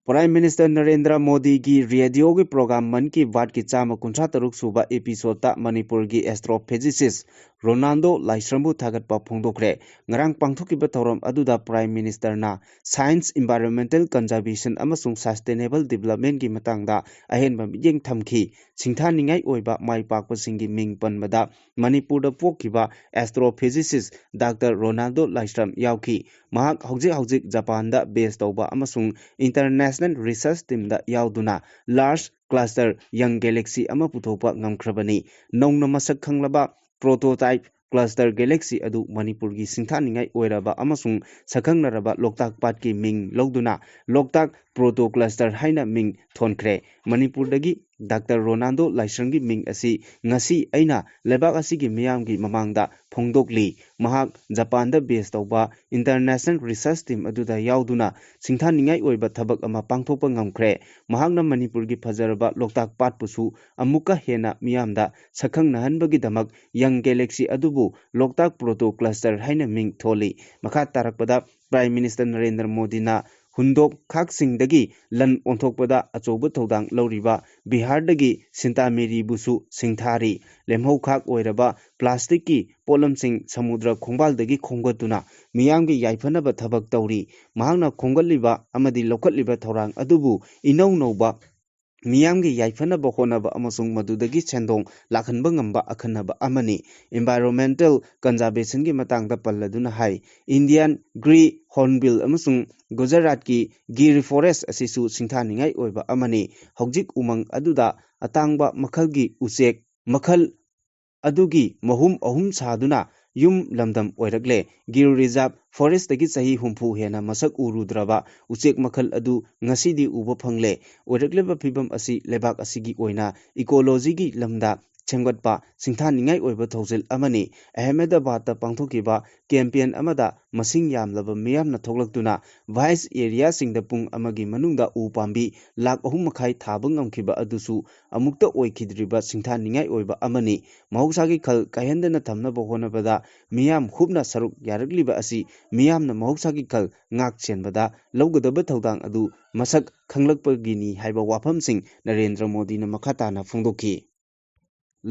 Prime Minister ꯅꯔꯦꯟꯗ꯭ꯔ ꯃꯣꯗꯤꯒꯤ radioꯒꯤ program ꯃꯟ ꯀꯤ ꯕꯥꯠꯀꯤ ꯆꯥꯝꯃ ꯀꯨꯟꯊ꯭ꯔꯥ ꯇꯔꯨꯛ ꯁꯨꯕ episodeꯇ ꯃꯅꯤꯄꯨꯔꯒꯤ astrophysicist ꯔꯣꯅꯥꯜꯗꯣ ꯂꯥꯏꯁ꯭ꯔꯝꯕꯨ ꯊꯥꯒꯠꯄ ꯐꯣꯡꯗꯣꯛꯈ꯭ꯔꯦ꯫ ꯉꯔꯥꯡ ꯄꯥꯡꯊꯣꯛꯈꯤꯕ ꯊꯧꯔꯝ ꯑꯗꯨꯗ Prime Ministerꯅ science, environmental conservation ꯑꯃꯁꯨꯡ sustainable developmentꯀꯤ ꯃꯇꯥꯡꯗ ꯑꯍꯦꯟꯕ ꯃꯤꯠꯌꯦꯡ ꯊꯝꯈꯤ꯫ ꯁꯤꯡꯊꯥꯅꯤꯡꯉꯥꯏ ꯑꯣꯏꯕ ꯃꯥꯏ ꯄꯥꯛꯄꯁꯤꯡꯒꯤ ꯃꯤꯡ ꯄꯟꯕꯗ ꯃꯅꯤꯄꯨꯔꯗ ꯄꯣꯛꯈꯤꯕ astrophysicist Doctor ꯔꯣꯅꯥꯜꯗꯣ ꯂꯥꯏꯁ꯭ꯔꯝ ꯌꯥꯎꯈꯤ꯫ ꯃꯍꯥꯛ ꯍꯧꯖꯤꯛ ꯍꯧꯖꯤꯛ ꯖꯄꯥꯟꯗ base ꯇꯧꯕ ꯑꯃꯁꯨꯡ international research teamꯗ ꯌꯥꯎꯗꯨꯅ large cluster young galaxy ꯑꯃ ꯄꯨꯊꯣꯛꯄ ꯉꯝꯈ꯭ꯔꯕꯅꯤ꯫ ꯅꯧꯅ ꯃꯁꯛ ꯈꯪꯂꯕ prototype cluster galaxy ꯑꯗꯨ ꯃꯅꯤꯄꯨꯔꯒꯤ ꯁꯤꯡꯊꯥꯅꯤꯡꯉꯥꯏ ꯑꯣꯏꯔꯕ ꯑꯃꯁꯨꯡ ꯁꯛꯈꯪꯅꯔꯕ ꯂꯣꯛꯇꯥꯛ ꯄꯥꯠꯀꯤ ꯃꯤꯡ ꯂꯧꯗꯨꯅ ꯂꯣꯛꯇꯥꯛ proto cluster ꯍꯥꯏꯅ ꯃꯤꯡ ꯊꯣꯟꯈ꯭ꯔꯦ꯫ ꯃꯅꯤꯄꯨꯔꯗꯒꯤ Doctor ꯔꯣꯅꯥꯜꯗꯣ ꯂꯥꯏꯁ꯭ꯔꯝꯒꯤ ꯃꯤꯡ ꯑꯁꯤ ꯉꯁꯤ ꯑꯩꯅ ꯂꯩꯕꯥꯛ ꯑꯁꯤꯒꯤ ꯃꯤꯌꯥꯝꯒꯤ ꯃꯃꯥꯡꯗ ꯐꯣꯡꯗꯣꯛꯂꯤ꯫ ꯃꯍꯥꯛ ꯖꯄꯥꯟꯗ base ꯇꯧꯕ international research team ꯑꯗꯨꯗ ꯌꯥꯎꯗꯨꯅ ꯁꯤꯡꯊꯥꯅꯤꯡꯉꯥꯏ ꯑꯣꯏꯕ ꯊꯕꯛ ꯑꯃ ꯄꯥꯡꯊꯣꯛꯄ ꯉꯝꯈ꯭ꯔꯦ꯫ ꯃꯍꯥꯛꯅ ꯃꯅꯤꯄꯨꯔꯒꯤ ꯐꯖꯔꯕ ꯂꯣꯛꯇꯥꯛ ꯄꯥꯠꯄꯨꯁꯨ ꯑꯃꯨꯛꯀ ꯍꯦꯟꯅ ꯃꯤꯌꯥꯝꯗ ꯁꯛꯈꯪꯅꯍꯟꯕꯒꯤꯗꯃꯛ young galaxy ꯑꯗꯨꯕꯨ ꯂꯣꯛꯇꯥꯛ proto cluster ꯍꯥꯏꯅ ꯃꯤꯡ ꯊꯣꯜꯂꯤ꯫ ꯃꯈꯥ ꯇꯥꯔꯛꯄꯗ Prime Minister ꯅꯔꯦꯟꯗ꯭ꯔ ꯃꯣꯗꯤꯅ ꯍꯨꯟꯗꯣꯛ ꯈꯥꯛꯁꯤꯡꯗꯒꯤ ꯂꯟ ꯑꯣꯟꯊꯣꯛꯄꯗ ꯑꯆꯧꯕ ꯊꯧꯗꯥꯡ ꯂꯧꯔꯤꯕ ꯕꯤꯍꯥꯔꯗꯒꯤ ꯁꯤꯟꯇꯥꯃꯦꯔꯤꯕꯨꯁꯨ ꯁꯤꯡꯊꯥꯔꯤ꯫ ꯂꯦꯝꯍꯧ ꯈꯥꯛ ꯑꯣꯏꯔꯕ plasticꯀꯤ ꯄꯣꯠꯂꯝꯁꯤꯡ ꯁꯃꯨꯗ꯭ꯔ ꯈꯣꯡꯕꯥꯜꯗꯒꯤ ꯈꯣꯝꯒꯠꯇꯨꯅ ꯃꯤꯌꯥꯝꯒꯤ ꯌꯥꯏꯐꯅꯕ ꯊꯕꯛ ꯇꯧꯔꯤ꯫ ꯃꯍꯥꯛꯅ ꯈꯣꯝꯒꯠꯂꯤꯕ ꯑꯃꯗꯤ ꯂꯧꯈꯠꯂꯤꯕ ꯊꯧꯔꯥꯡ ꯑꯗꯨꯕꯨ ꯏꯅꯧ ꯅꯧꯕ ꯃꯤꯌꯥꯝꯒꯤ ꯌꯥꯏꯐꯅꯕ ꯍꯣꯠꯅꯕ ꯑꯃꯁꯨꯡ ꯃꯗꯨꯗꯒꯤ ꯁꯦꯟꯗꯣꯡ ꯂꯥꯛꯍꯟꯕ ꯉꯝꯕ ꯑꯈꯟꯅꯕ ꯑꯃꯅꯤ꯫ Environmental conservationꯒꯤ ꯃꯇꯥꯡꯗ ꯄꯜꯂꯗꯨꯅ ꯍꯥꯏ, Indian Green Hornbill ꯑꯃꯁꯨꯡ ꯒꯨꯖꯔꯥꯠꯀꯤ Gir Forest ꯑꯁꯤꯁꯨ ꯁꯤꯡꯊꯥꯅꯤꯡꯉꯥꯏ ꯑꯣꯏꯕ ꯑꯃꯅꯤ꯫ ꯍꯧꯖꯤꯛ ꯎꯃꯪ ꯑꯗꯨꯗ ꯑꯇꯥꯡꯕ ꯃꯈꯜꯒꯤ ꯎꯆꯦꯛ ꯃꯈꯜ ꯑꯗꯨꯒꯤ ꯃꯍꯨꯝ ꯑꯍꯨꯝ ꯁꯥꯗꯨꯅ ꯌꯨꯝ ꯂꯝꯗꯝ ꯑꯣꯏꯔꯛꯂꯦ꯫ ꯒꯤꯔ ꯔꯤꯖꯥꯔꯚ ꯐꯣꯔꯦꯁꯇꯒꯤ ꯆꯍꯤ ꯍꯨꯝꯐꯨ ꯍꯦꯟꯅ ꯃꯁꯛ ꯎꯔꯨꯗ꯭ꯔꯕ ꯎꯆꯦꯛ ꯃꯈꯜ ꯑꯗꯨ ꯉꯁꯤꯗꯤ ꯎꯕ ꯐꯪꯂꯦ꯫ ꯑꯣꯏꯔꯛꯂꯤꯕ ꯐꯤꯕꯝ ꯑꯁꯤ ꯂꯩꯕꯥꯛ ꯑꯁꯤꯒꯤ ꯑꯣꯏꯅ ꯏꯀꯣꯂꯣꯖꯤꯒꯤ ꯂꯝꯗ ꯁꯦꯝꯒꯠꯄ ꯁꯤꯡꯊꯥꯅꯤꯡꯉꯥꯏ ꯑꯣꯏꯕ ꯊꯧꯁꯤꯜ ꯑꯃꯅꯤ꯫ ꯑꯍꯃꯦꯗꯕꯥꯗꯇ ꯄꯥꯡꯊꯣꯛꯈꯤꯕ ꯀꯦꯝꯄꯦꯟ ꯑꯃꯗ ꯃꯁꯤꯡ ꯌꯥꯝꯂꯕ ꯃꯤꯌꯥꯝꯅ ꯊꯣꯛꯂꯛꯇꯨꯅ ꯚꯥꯏꯁ ꯑꯦꯔꯤꯌꯥꯁꯤꯡꯗ ꯄꯨꯡ ꯑꯃꯒꯤ ꯃꯅꯨꯡꯗ ꯎ ꯄꯥꯝꯕꯤ ꯂꯥꯈ ꯑꯍꯨꯝ ꯃꯈꯥꯏ ꯊꯥꯕ ꯉꯝꯈꯤꯕ ꯑꯗꯨꯁꯨ ꯑꯃꯨꯛꯇ ꯑꯣꯏꯈꯤꯗ꯭ꯔꯤꯕ ꯁꯤꯡꯊꯥꯅꯤꯡꯉꯥꯏ ꯑꯣꯏꯕ ꯑꯃꯅꯤ꯫ ꯃꯍꯧꯁꯥꯒꯤ ꯈꯜ ꯀꯥꯏꯍꯟꯗꯅ ꯊꯝꯅꯕ ꯍꯣꯠꯅꯕꯗ ꯃꯤꯌꯥꯝ ꯍꯨꯞꯅ ꯁꯔꯨꯛ ꯌꯥꯔꯛꯂꯤꯕ ꯑꯁꯤ ꯃꯤꯌꯥꯝꯅ ꯃꯍꯧꯁꯥꯒꯤ ꯈꯜ ꯉꯥꯛ ꯁꯦꯟꯕꯗ ꯂꯧꯒꯗꯕ ꯊꯧꯗꯥꯡ ꯑꯗꯨ ꯃꯁꯛ ꯈꯪꯂꯛꯄꯒꯤꯅꯤ ꯍꯥꯏꯕ ꯋꯥꯐꯝꯁꯤꯡ ꯅꯔꯦꯟꯗ꯭ꯔ ꯃꯣꯗꯤꯅ ꯃꯈꯥ ꯇꯥꯅ ꯐꯣꯡꯗꯣꯛꯈꯤ꯫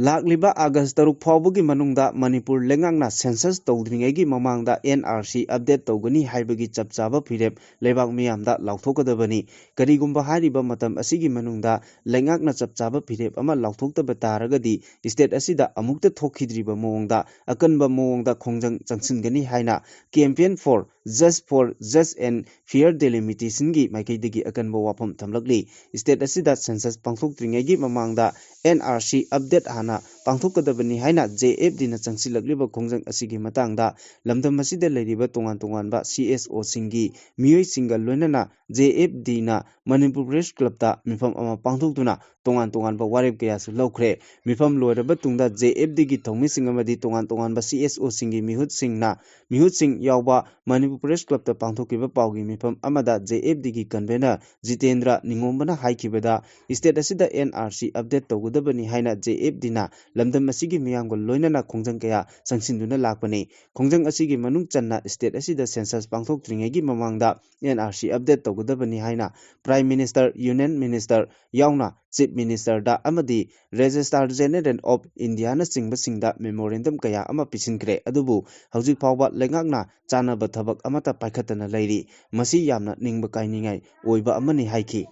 ꯂꯥꯛꯂꯤꯕ ꯑꯥꯒꯁ ꯇꯔꯨꯛ ꯐꯥꯎꯕꯒꯤ ꯃꯅꯨꯡꯗ ꯃꯅꯤꯄꯨꯔ ꯂꯩꯉꯥꯛꯅ ꯁꯦꯟꯁꯁ ꯇꯧꯗ꯭ꯔꯤꯉꯩꯒꯤ ꯃꯃꯥꯡꯗ ꯑꯦꯟ ꯑꯥꯔ ꯁꯤ ꯑꯞꯗꯦꯠ ꯇꯧꯒꯅꯤ ꯍꯥꯏꯕꯒꯤ ꯆꯞ ꯆꯥꯕ ꯐꯤꯔꯦꯞ ꯂꯩꯕꯥꯛ ꯃꯤꯌꯥꯝꯗ ꯂꯥꯎꯊꯣꯛꯀꯗꯕꯅꯤ꯫ ꯀꯔꯤꯒꯨꯝꯕ ꯍꯥꯏꯔꯤꯕ ꯃꯇꯝ ꯑꯁꯤꯒꯤ ꯃꯅꯨꯡꯗ ꯂꯩꯉꯥꯛꯅ ꯆꯞ ꯆꯥꯕ ꯐꯤꯔꯦꯞ ꯑꯃ ꯂꯥꯎꯊꯣꯛꯇꯕ ꯇꯥꯔꯒꯗꯤ ꯁ꯭ꯇꯦꯠ ꯑꯁꯤꯗ ꯑꯃꯨꯛꯇ ꯊꯣꯛꯈꯤꯗ꯭ꯔꯤꯕ ꯃꯑꯣꯡꯗ ꯑꯀꯟꯕ ꯃꯑꯣꯡꯗ ꯈꯣꯡꯖꯪ ꯆꯪꯁꯤꯟꯒꯅꯤ ꯍꯥꯏꯅ Campaign for Just for Just and Fair Delimitation ꯒꯤ ꯃꯥꯏꯀꯩꯗꯒꯤ ꯑꯀꯟꯕ ꯋꯥꯐꯝ ꯊꯝꯂꯛꯂꯤ꯫ ꯁ꯭ꯇꯦꯠ ꯑꯁꯤꯗ ꯁꯦꯟꯁꯁ ꯄꯥꯡꯊꯣꯛꯇ꯭ꯔꯤꯉꯩꯒꯤ ꯃꯃꯥꯡꯗ ꯑꯦꯟ ꯑꯥꯔ ꯁꯤ ꯑꯞꯗꯦꯠ ꯍꯥꯟꯅ ꯄꯥꯡꯊꯣꯛꯀꯗꯕꯅꯤ ꯍꯥꯏꯅ ꯖꯦ ꯑꯦꯐ ꯗꯤꯅ ꯆꯪꯁꯤꯜꯂꯛꯂꯤꯕ ꯈꯣꯡꯖꯪ ꯑꯁꯤꯒꯤ ꯃꯇꯥꯡꯗ ꯂꯝꯗꯝ ꯑꯁꯤꯗ ꯂꯩꯔꯤꯕ ꯇꯣꯉꯥꯟ ꯇꯣꯉꯥꯟꯕ ꯁꯤ ꯑꯦꯁ ꯑꯣꯁꯤꯡꯒꯤ ꯃꯤꯑꯣꯏꯁꯤꯡꯒ ꯂꯣꯏꯅꯅ ꯖꯦ ꯑꯦꯐ ꯗꯤꯅ ꯃꯅꯤꯄꯨꯔ ꯄ꯭ꯔꯦꯁ ꯀ꯭ꯂꯕꯇ ꯃꯤꯐꯝ ꯑꯃ ꯄꯥꯡꯊꯣꯛꯇꯨꯅ ꯇꯣꯉꯥꯟ ꯇꯣꯉꯥꯟꯕ ꯋꯥꯔꯦꯞ ꯀꯌꯥꯁꯨ ꯂꯧꯈ꯭ꯔꯦ꯫ ꯃꯤꯐꯝ ꯂꯣꯏꯔꯕ ꯇꯨꯡꯗ ꯖꯦ ꯑꯦꯐ ꯗꯤꯒꯤ ꯊꯧꯃꯤꯁꯤꯡ ꯑꯃꯗꯤ ꯇꯣꯉꯥꯟ ꯇꯣꯉꯥꯟꯕ ꯁꯤ ꯑꯦꯁ ꯑꯣꯁꯤꯡꯒꯤ ꯃꯤꯍꯨꯠꯁꯤꯡꯅ, ꯃꯤꯍꯨꯠꯁꯤꯡ ꯌꯥꯎꯕ ꯃꯅꯤꯄꯨꯔ ꯄ꯭ꯔꯦꯁ ꯀ꯭ꯂꯕꯇ ꯄꯥꯡꯊꯣꯛꯈꯤꯕ ꯄꯥꯎꯒꯤ ꯃꯤꯐꯝ ꯑꯃꯗ ꯖꯦ ꯑꯦꯐ ꯗꯤꯒꯤ ꯀꯟꯚꯦꯅꯔ ꯖꯤꯇꯦꯟꯗ꯭ꯔ ꯅꯤꯉꯣꯝꯕꯅ ꯍꯥꯏꯈꯤꯕꯗ, ꯁ꯭ꯇꯦꯠ ꯑꯁꯤꯗ ꯑꯦꯟ ꯑꯥꯔ ꯁꯤ ꯑꯞꯗꯦꯠ ꯇꯧꯒꯗꯕꯅꯤ ꯍꯥꯏꯅ ꯖꯦ ꯑꯦꯐ ꯗꯤꯅ ꯂꯝꯗꯝ ꯑꯁꯤꯒꯤ ꯃꯤꯌꯥꯝꯒ ꯂꯣꯏꯅꯅ ꯈꯣꯡꯖꯪ ꯀꯌꯥ ꯆꯪꯁꯤꯟꯗꯨꯅ ꯂꯥꯛꯄꯅꯤ꯫ ꯈꯣꯡꯖꯪ ꯑꯁꯤꯒꯤ ꯃꯅꯨꯡ ꯆꯟꯅ ꯁ꯭ꯇꯦꯠ ꯑꯁꯤꯗ ꯁꯦꯟꯁꯁ ꯄꯥꯡꯊꯣꯛꯇ꯭ꯔꯤꯉꯩꯒꯤ ꯃꯃꯥꯡꯗ ꯑꯦꯟ ꯑꯥꯔ ꯁꯤ ꯑꯞꯗꯦꯠ ꯇꯧꯒꯗꯕꯅꯤ ꯍꯥꯏꯅ ꯄ꯭ꯔꯥꯏꯝ ꯃꯤꯅꯤꯁꯇꯔ, ꯌꯨꯅꯤꯌꯟ ꯃꯤꯅꯤꯁꯇꯔ ꯌꯥꯎꯅ ꯆꯤꯐ ꯃꯤꯅꯤꯁꯇꯔꯗ ꯑꯃꯗꯤ ꯔꯦꯖꯤꯁꯇ꯭ꯔꯥꯔ ꯖꯦꯅꯦꯔꯦꯜ ꯑꯣꯐ ꯏꯟꯗꯤꯌꯥꯅꯆꯤꯡꯕꯁꯤꯡꯗ ꯃꯦꯃꯣꯔꯦꯟꯗꯝ ꯀꯌꯥ ꯑꯃ ꯄꯤꯁꯤꯟꯈ꯭ꯔꯦ꯫ ꯑꯗꯨꯕꯨ ꯍꯧꯖꯤꯛ ꯐꯥꯎꯕ ꯂꯩꯉꯥꯛꯅ ꯆꯥꯟꯅꯕ ꯊꯕꯛ ꯑꯃꯠꯇ ꯄꯥꯏꯈꯠꯇꯅ ꯂꯩꯔꯤ꯫ ꯃꯁꯤ ꯌꯥꯝꯅ ꯅꯤꯡꯕ ꯀꯥꯏꯅꯤꯡꯉꯥꯏ ꯑꯣꯏꯕ ꯑꯃꯅꯤ ꯍꯥꯏꯈꯤ꯫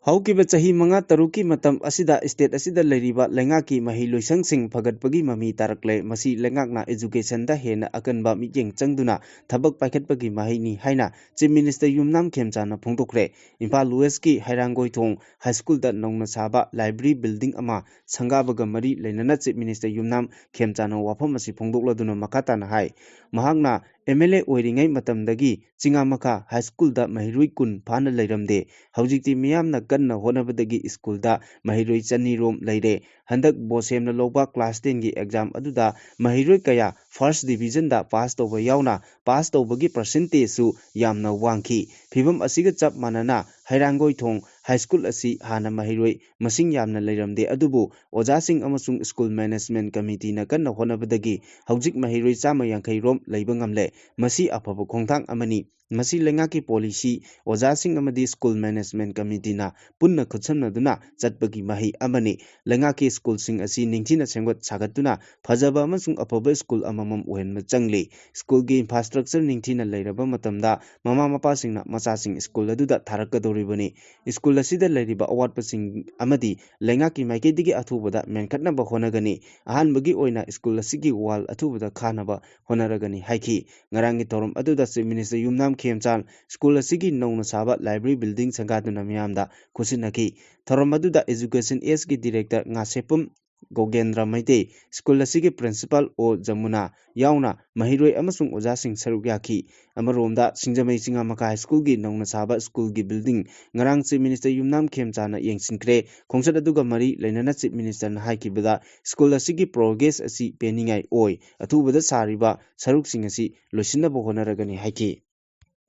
ꯍꯧꯈꯤꯕ ꯆꯍꯤ ꯃꯉꯥ ꯇꯔꯨꯛꯀꯤ ꯃꯇꯝ ꯑꯁꯤꯗ state ꯑꯁꯤꯗ ꯂꯩꯔꯤꯕ ꯂꯩꯉꯥꯛꯀꯤ ꯃꯍꯩ ꯂꯣꯏꯁꯪꯁꯤꯡ ꯐꯒꯠꯄꯒꯤ ꯃꯃꯤ ꯇꯥꯔꯛꯂꯦ꯫ ꯃꯁꯤ ꯂꯩꯉꯥꯛꯅ educationꯗ ꯍꯦꯟꯅ ꯑꯀꯟꯕ ꯃꯤꯠꯌꯦꯡ ꯆꯪꯗꯨꯅ ꯊꯕꯛ ꯄꯥꯏꯈꯠꯄꯒꯤ ꯃꯍꯩꯅꯤ ꯍꯥꯏꯅ Chief Minister ꯌꯨꯝꯅꯥꯝ ꯈꯦꯝꯆꯥꯅ ꯐꯣꯡꯗꯣꯛꯈ꯭ꯔꯦ꯫ ꯏꯝꯐꯥꯜ Westꯀꯤ ꯍꯩꯔꯥꯡꯒꯣꯏꯊꯣꯡ High Schoolꯗ ꯅꯧꯅ ꯁꯥꯕ library building ꯑꯃ ꯁꯪꯒꯥꯕꯒ ꯃꯔꯤ ꯂꯩꯅꯅ Chief Minister ꯌꯨꯝꯅꯥꯝ ꯈꯦꯝꯆꯥꯅ ꯋꯥꯐꯝ ꯑꯁꯤ ꯐꯣꯡꯗꯣꯛꯂꯗꯨꯅ ꯃꯈꯥ ꯇꯥꯅ ꯍꯥꯏ, ꯃꯍꯥꯛꯅ MLA ꯑꯣꯏꯔꯤꯉꯩ ꯃꯇꯝꯗꯒꯤ ꯆꯤꯉꯥꯃꯈꯥ High Schoolꯗ ꯃꯍꯩꯔꯣꯏ ꯀꯨꯟ ꯐꯥꯅ ꯂꯩꯔꯝꯗꯦ꯫ ꯍꯧꯖꯤꯛꯇꯤ ꯃꯤꯌꯥꯝꯅ ꯀꯟꯅ ꯍꯣꯠꯅꯕꯗꯒꯤ schoolꯗ ꯃꯍꯩꯔꯣꯏ ꯆꯅꯤ ꯔꯣꯝ ꯂꯩꯔꯦ꯫ ꯍꯟꯗꯛ BOSEMꯅ ꯂꯧꯕ class tenꯒꯤ exam ꯑꯗꯨꯗ ꯃꯍꯩꯔꯣꯏ ꯀꯌꯥ first divisionꯗ pass ꯇꯧꯕ ꯌꯥꯎꯅ pass ꯇꯧꯕꯒꯤ percentageꯁꯨ ꯌꯥꯝꯅ ꯋꯥꯡꯈꯤ꯫ ꯐꯤꯚꯝ ꯑꯁꯤꯒ ꯆꯞ ꯃꯥꯟꯅꯅ ꯍꯩꯔꯥꯡꯒꯣꯏꯊꯣꯡ High School ꯑꯁꯤ ꯍꯥꯟꯅ ꯃꯍꯩꯔꯣꯏ ꯃꯁꯤꯡ ꯌꯥꯝꯅ ꯂꯩꯔꯝꯗꯦ, ꯑꯗꯨꯕꯨ ꯑꯣꯖꯥꯁꯤꯡ ꯑꯃꯁꯨꯡ school management committeeꯅ ꯀꯟꯅ ꯍꯣꯠꯅꯕꯗꯒꯤ ꯍꯧꯖꯤꯛ ꯃꯍꯩꯔꯣꯏ ꯆꯥꯝꯃ ꯌꯥꯡꯈꯩ ꯔꯣꯝ ꯂꯩꯕ ꯉꯝꯂꯦ꯫ ꯃꯁꯤ ꯑꯐꯕ ꯈꯣꯡꯊꯥꯡ ꯑꯃꯅꯤ꯫ ꯃꯁꯤ ꯂꯩꯉꯥꯛꯀꯤ policy, ꯑꯣꯖꯥꯁꯤꯡ ꯑꯃꯗꯤ school management committeeꯅ ꯄꯨꯟꯅ ꯈꯨꯠꯁꯝꯅꯗꯨꯅ ꯆꯠꯄꯒꯤ ꯃꯍꯩ ꯑꯃꯅꯤ꯫ ꯂꯩꯉꯥꯛꯀꯤ schoolꯁꯤꯡ ꯑꯁꯤ ꯅꯤꯡꯊꯤꯅ ꯁꯦꯝꯒꯠ ꯁꯥꯒꯠꯇꯨꯅ ꯐꯖꯕ ꯑꯃꯁꯨꯡ ꯑꯐꯕ school ꯑꯃꯃꯝ ꯑꯣꯏꯍꯟꯕ ꯆꯪꯂꯤ꯫ Schoolꯒꯤ infrastructure ꯅꯤꯡꯊꯤꯅ ꯂꯩꯔꯕ ꯃꯇꯝꯗ ꯃꯃꯥ ꯃꯄꯥꯁꯤꯡꯅ ꯃꯆꯥꯁꯤꯡ school ꯑꯗꯨꯗ ꯊꯥꯔꯛꯀꯗꯧꯔꯤꯕꯅꯤ꯫ School ꯑꯁꯤꯗ ꯂꯩꯔꯤꯕ ꯑꯋꯥꯠꯄꯁꯤꯡ ꯑꯃꯗꯤ ꯂꯩꯉꯥꯛꯀꯤ ꯃꯥꯏꯀꯩꯗꯒꯤ ꯑꯊꯨꯕꯗ ꯃꯦꯟꯈꯠꯅꯕ ꯍꯣꯠꯅꯒꯅꯤ꯫ ꯑꯍꯥꯟꯕꯒꯤ ꯑꯣꯏꯅ school ꯑꯁꯤꯒꯤ wall ꯑꯊꯨꯕꯗ ꯈꯥꯅꯕ ꯍꯣꯠꯅꯔꯒꯅꯤ ꯍꯥꯏꯈꯤ꯫ ꯉꯔꯥꯡꯒꯤ ꯊꯧꯔꯝ ꯑꯗꯨꯗ Chief Minister ꯌꯨꯝꯅꯥꯝ ꯈꯦꯝꯆꯥꯟ school ꯑꯁꯤꯒꯤ ꯅꯧꯅ ꯁꯥꯕ library building ꯁꯪꯒꯥꯗꯨꯅ ꯃꯤꯌꯥꯝꯗ ꯈꯨꯠꯁꯤꯟꯅꯈꯤ꯫ ꯊꯧꯔꯝ ꯑꯗꯨꯗ Education Sꯒꯤ Director Ngasheppam ꯒꯣꯒꯦꯟꯗ꯭ꯔ Meitei, school ꯑꯁꯤꯒꯤ Principal ꯑꯣ ꯖꯃꯨꯅꯥ ꯌꯥꯎꯅ ꯃꯍꯩꯔꯣꯏ ꯑꯃꯁꯨꯡ ꯑꯣꯖꯥꯁꯤꯡ ꯁꯔꯨꯛ ꯌꯥꯈꯤ꯫ ꯑꯃꯔꯣꯝꯗ ꯁꯤꯡꯖꯃꯩ ꯆꯤꯉꯥꯃꯈꯥ High Schoolꯒꯤ ꯅꯧꯅ ꯁꯥꯕ schoolꯒꯤ building ꯉꯔꯥꯡ Chief Minister ꯌꯨꯝꯅꯥꯝ ꯈꯦꯝꯆꯥꯟꯅ ꯌꯦꯡꯁꯤꯟꯈ꯭ꯔꯦ꯫ ꯈꯣꯡꯆꯠ ꯑꯗꯨꯒ ꯃꯔꯤ ꯂꯩꯅꯅ Chief Ministerꯅ ꯍꯥꯏꯈꯤꯕꯗ school ꯑꯁꯤꯒꯤ progress ꯑꯁꯤ ꯄꯦꯟꯅꯤꯡꯉꯥꯏ ꯑꯣꯏ꯫ ꯑꯊꯨꯕꯗ ꯁꯥꯔꯤꯕ ꯁꯔꯨꯛꯁꯤꯡ ꯑꯁꯤ ꯂꯣꯏꯁꯤꯟꯅꯕ ꯍꯣꯠꯅꯔꯒꯅꯤ ꯍꯥꯏꯈꯤ꯫